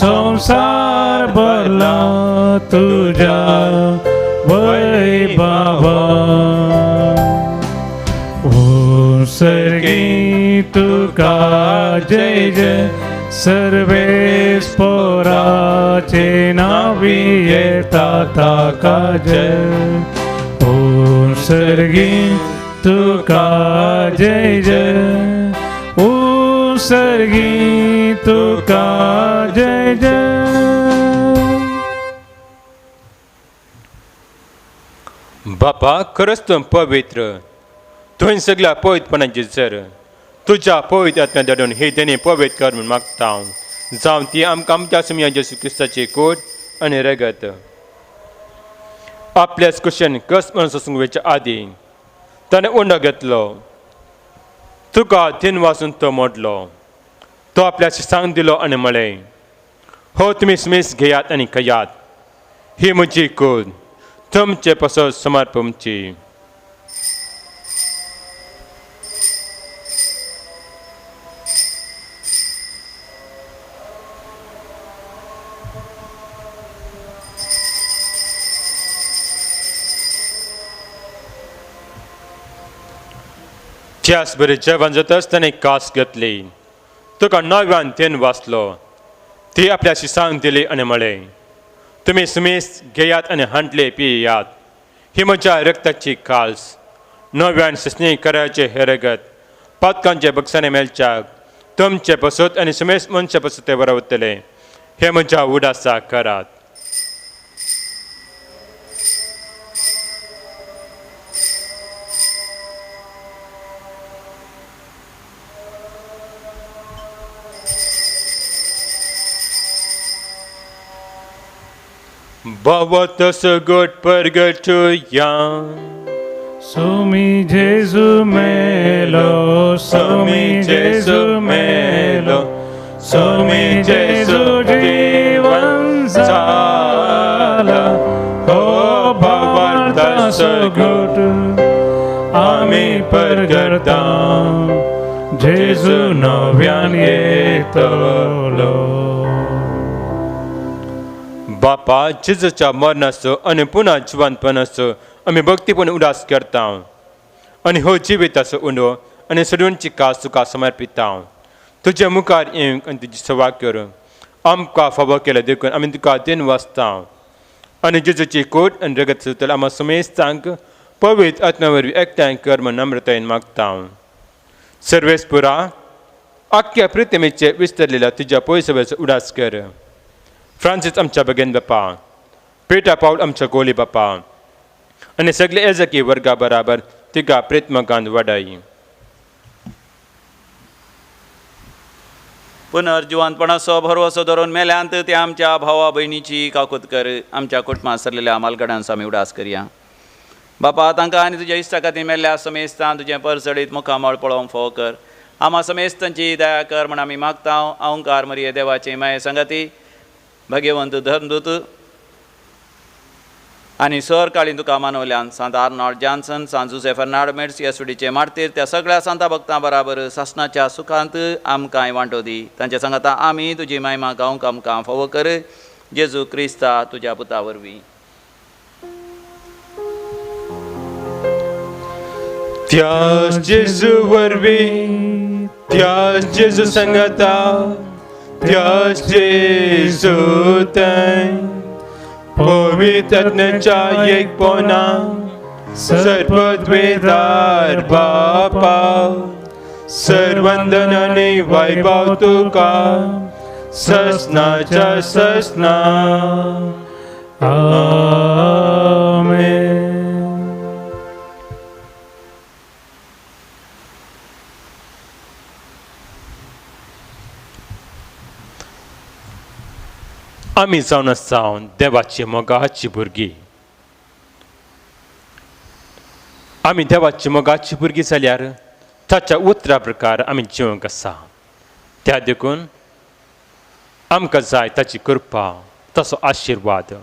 संवसार भरला तुज्या वैभवा. सर्गी तुका जय जय सर्वेस्पराचे नावी येता ताका जय. ओ सर्गी तुका जय जय ओ सर्गी तुका जय जय. बापा खरंच तूं पवित्र तुवें सगळ्या पवित्रपणाची सर तुज्या पवित्र आत्म्या धाडून हे देणे पवित्र कर म्हूण मागता हांव. जावं ती आमकां आमच्या सुमया जेजू क्रिस्ताची कोट आनी रगत. आपल्याच कुशेन कस म्हणून सोसूंक वयच्या आदीं ताणें उंडो घेतलो तुका दिन वासून तो मोडलो. तो आपल्या शिसांक दिलो आनी म्हळें हो तुमी सुमेस घेयात आनी खयात ही म्हजी कूड तुमचे पासत समर्पणची. त्याच बरें जेवण जाताच ताणें कास घेतली तुका नव्यान तेन वाचलो ती आपल्या शिसांक दिली आनी म्हळें तुमी सुमेस घेयात आनी हांटले पियात ही म्हज्या रक्ताची काल्स नव्यान ससणी करायचे हे रगत पातकांचे बक्षाने मेळच्याक तुमचे पसत आनी सुमेस मनशे पसत ते बरवतले हे म्हज्या उडासा करात. भवत सगट परगटुया. Sumi Jesu melo, Sumi Jesu melo, Sumi Jesu जीवन झाला हो भावार्थ सगट. आमी परगडता जेजू नव्यान येतलो. बापा जेजूच्या मरणाचो आनी पुन्हा जिवंतपणाचो आमी भक्तीपण उदास करता आनी हो जिविताचो उंडो आनी सडवणची कास तुका समर्पिता. तुज्या मुखार येवंक आनी तुजी सेवा करूंक आमकां फावो केलें देखून आमी तुका then वाचता आनी जेजूची कोट आनी रगत सुतल आमा समेस्तांक पवित्र आत्म्या वरवीं एकठांय कर म्हूण नम्रतायेन मागता. सर्वेस्पुरा आख्ख्या प्रितमेचे विस्तरलेल्या तुज्या पयसव्याचो उडास कर. फ्रांसीस आमच्या बगेन बापा, पेटा पावल आमच्या गोली बापा आनी सगळे एजकी वर्गा बराबर तिका प्रेतमगान वाडाई. पुनर्जिवंतपणाचो भरवसो धरून मेल्यांत त्या आमच्या भावा भयणीची काकूत कर. आमच्या कुटुंबांत सरलेल्या मालगड्यांचो आमी उडास करया. बापा तांकां आनी तुज्या इश्टा खातीर मेल्ल्या समेस्तान तुजें परसडीत मुखामळ पळोवंक फावो कर. आमा समेस्तांची दया कर म्हण आमी मागता. अहंकार मरिये देवाचे माये संगाती भाग्यवंत धर्मदूत आनी सर काळीन तुका मानवल्यान सांत आर्नॉल्ड जॉन्सन, सांत जुसे फर्नांड मेड्स येसुडीचे मार्तीर त्या सगळ्या सांता भक्तां बराबर सासणाच्या सुखांत आमकांय वांटो दी. तांच्या सांगाता आमी तुजी महिमा गावंक आमकां फावो कर. जेजू क्रिस्ता तुज्या पुता वरवीं. त्यास जेजू वरवीं, त्यास जेजू संगता, त्यास जेजू थंय पवित्र आत्म्याच्या एकपणा सर्वद्वेदार बापा सर्वंदनाने वैभव तुका ससनाच्या ससना. आमेन. आमी जावन आसा देवाची मोगाची भुरगीं. आमी देवाची मोगाची भुरगीं जाल्यार ताच्या उतरा प्रकार आमी जिवंक आसा. त्या देखून आमकां जाय ताची कृपा, ताचो आशिर्वाद.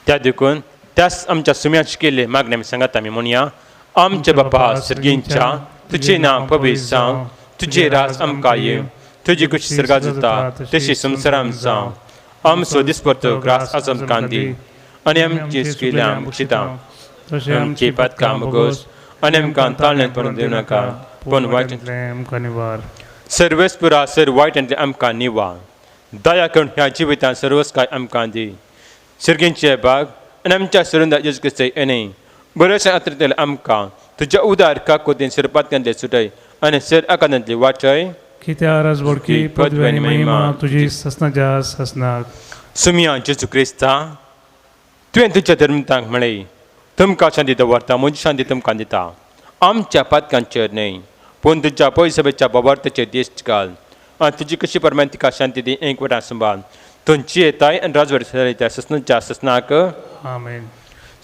त्या देखून त्याच आमच्या सुम्याची केल्ले मागणें आमी सांगात. आमी म्हणया, आमच्या बापा सर्गींच्या, तुजें नांव पवित्र जावं, तुजें राज आमकां येवं, तुजी खुशी सर्गात जाता तशी संवसारांत जावं. आमचो दिसपडतो ग्रास आज आमकां दी आनी आमची चुकिल्ल्या आमकां तशें आमची पातकां भोगोस आनी आमकां ताळण्यात पडून दिवं नाका, पूण वायट आमकां निवार. सर्वेस्पुरा सर वायटांतलें आमकां निवार. दया करून ह्या जिवितांत सर्वच काय आमकां दी. सर्गींचे भाग आनी आमच्या सरुंदा जेजू क्रिस्त येणे बरें आतरतलें आमकां तुज्या उदार काकोतीन सरपातकांतलें सुटय आनी सर आकांतांतली वाचय. कित्या राजवडकी पदवी आनी महिमा तुजी ससनाच्या ससनाक. सुमिया जेजू क्रिस्ता, तुवें तुज्या धर्मतांक म्हळें, तुमकां शांती दवरता, म्हजी शांती तुमकां दिता. आमच्या पातकांचेर न्हय पूण तुज्या पयसभेच्या बाबार्थाचेर दिश्ट घाल आनी तुजी कशी प्रमाण तिका शांती दी एक वटां सांबाळ. तुमची येताय आनी राजवट त्या ससनाच्या ससनाक. आमेन.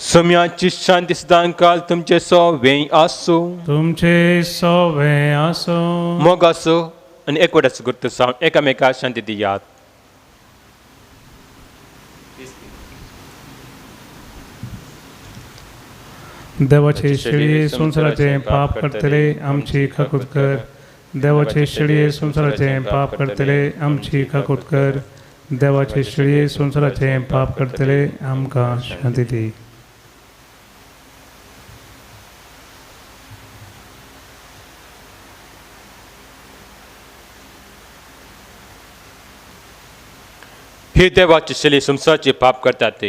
सुम्याची शांती सदां काल तुमचे सोवें आसूं. तुमचे सोवें आसूं. मोग आसूं आनी एकवटाचो गुर्त जावन एकामेकाक शांती दियात. देवाचे शेळये संवसाराचें पाप करतले आमची काकूत कर. देवाचे शेळये संवसाराचें पाप करतले आमची काकूत कर. देवाचे शेळये संवसाराचें पाप करतले आमकां शांती दी. ही देवाची शेली संवसाराचे पाप करतात ते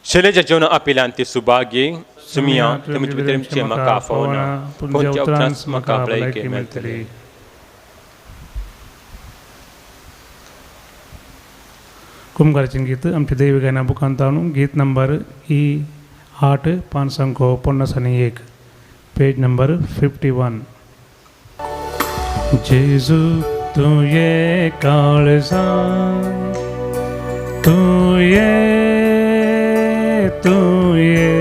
शेलेच्या जेवण आपिल्यान ती सुभागी. सुमिया तुमचे भितर आमचें म्हाका फावना, पूण तुमच्या उपरांत म्हाका भलायकी मेळटली. कुमगाराचें गीत आमच्या दैवी गायना बुकांत गीत नंबर ई 8 551, पेज नंबर 51. जेजू तूं ये काळजा, तूं ये, तूं ये,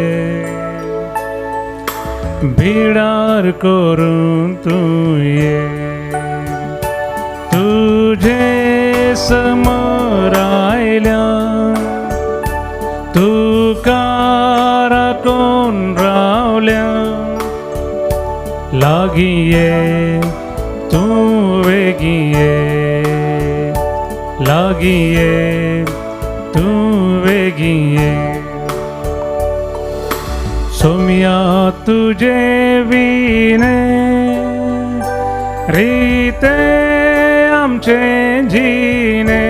बिडार करून तूं ये, तुझे समोर आयल्या तुका राखून रावल्या, लागीं ये, तूं वेगीं ये, लागीं ये, तूं वेगीं ये। सोम्या तुझे विने रीते आमचे जिने,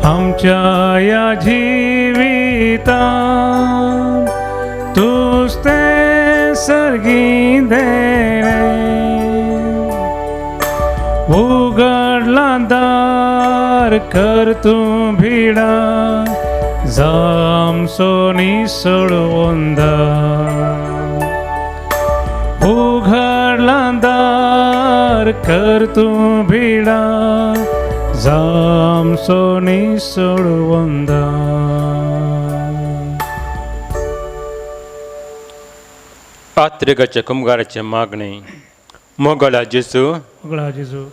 आमच्या या जिविता तूच तें सर्गी देणे। उगडला दार कर तूं भिडा, जामसो निसळवंदा। उघडला दार कर तूं भिडा, जामसो निसळवंदा। आत्रेगाच्या कुमगाराचें मागणें. मोगला जेजू, मोगला जेजू,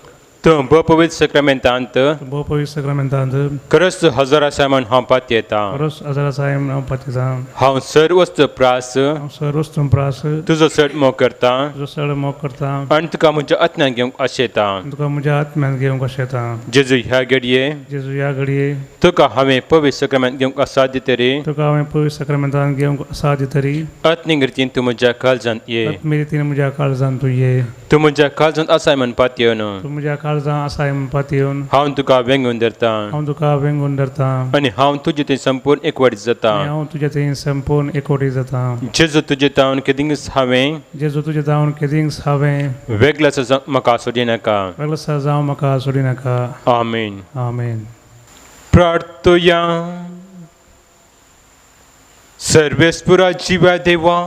तूं भोपवित सक्रमेंतांत, भोपवित सक्रमेंतांत खरस हजारा सामान हांव पातयेता, खरस हजारा सामान हांव पातयेता, हांव सर्वस्त प्रास, हांव सर्वस्त प्रास तुजो चड मोग करता, तुजो चड मोग करता आनी तुका म्हज्या आत्म्यान घेवंक आशेता, तुका म्हज्या आत्म्यान घेवंक आशेता। जेजू ह्या घडये, जेजू ह्या घडये, तुका हांवें पवित्र सक्रमेंत घेवंक असाध्य तरी, तुका हांवें पवित्र सक्रमेंतांत घेवंक असाध्य तरी, आत्मीक रितीन तूं म्हज्या काळजांत ये, आत्मीक रितीन म्हज्या काळजांत तूं ये, तूं म्हज्या काळजांत आसाय म्हण पातयेवन, तूं म्हज्या काळजांत आसाय म्हण पातयेवन, हांव तुका वेंगून धरता, हांव तुका वेंगून धरता आनी हांव तुजे थंय संपूर्ण एकवटीत जाता, हांव तुजे थंय संपूर्ण एकवटीत जाता। जेजू तुजे तावन केदिंगच हांवें, जेजू तुजे तावन केदिंगच हांवें वेगळो जावंक म्हाका सोडिनाका, वेगळो जावंक म्हाका सोडिनाका। आमेन. आमेन. प्रार्थुया. सर्वेस्पुरा जिव्या देवा,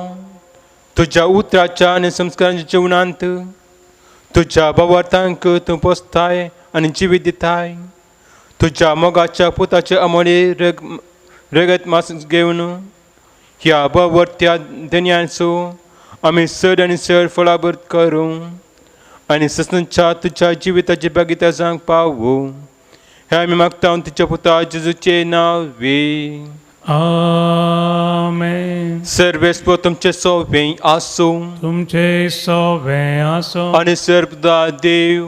तुज्या उतराच्या आनी संस्कारांच्या जिवनांत तुज्या भावार्थांक तूं पोसताय आनी जिवीत दिताय। तुज्या मोगाच्या पुताचे अमोली रगत मास घेवन ह्या भावार्थ्या धनयांचो आमी चड आनी चड फळाभर करूं आनी ससनच्या तुज्या जिविताची भागिता जावंक पावूं, हें आमी मागता तुज्या पुता जेजूचे नांवे. आमेन. सर्वेस्पर तुमचे सोवे आसूं, तुमचे सोवे आसूं आनी सर्वदा देव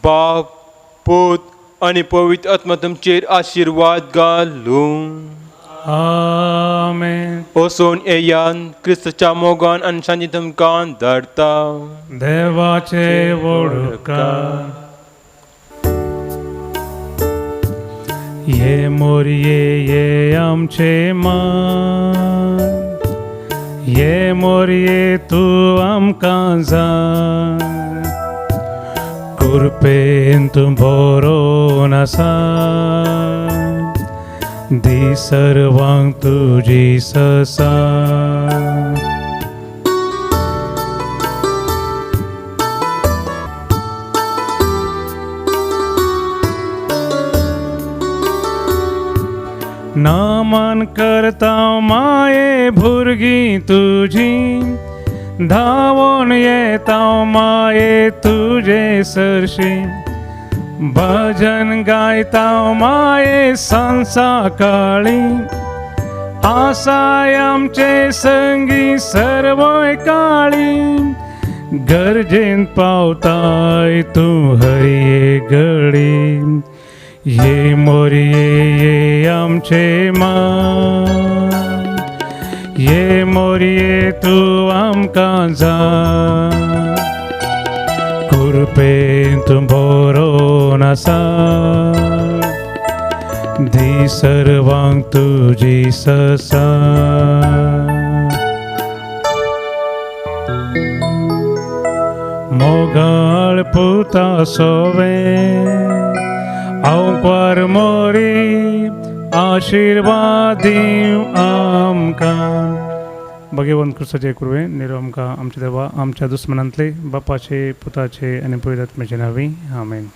बाप पूत आनी पवित्र आत्मा तुमचेर आशिर्वाद घालूं. आमेन. वचून येयान क्रिस्ताच्या मोगान आनी शांती तुमकां धाडटा. देवाचे वडका. ये मोरये ये आमचे मान, ये मोरये तूं आमकां जाय, कृपेन तूं भरोन आसा, दी सर्वांक तुजी ससा। नामन करता माये भुरगीं तुजी, धांवोन येता माये तुजे सरशी, भजन गायता माये सांसा काळी, आसाय आमचे संगी सर्वय काळी, गरजेन पावताय तूं हरये घडी। ये मोरये ये आमचे मान, ये मोरये तूं आमकां जाय, कृपेन तूं भरोन आसा, दी सर्वांक तुजी ससा। मोगाळ पुता सोवे आंकवार मोरी, आशिर्वाद दीव आमकां। भगवंत क्रिस्ताचे कृपे निरो आमकां आमच्या देवा आमच्या दुस्मनांतले बापाचे पुताचे आनी पवित्र आत्म्याचे नांवी. आमेन.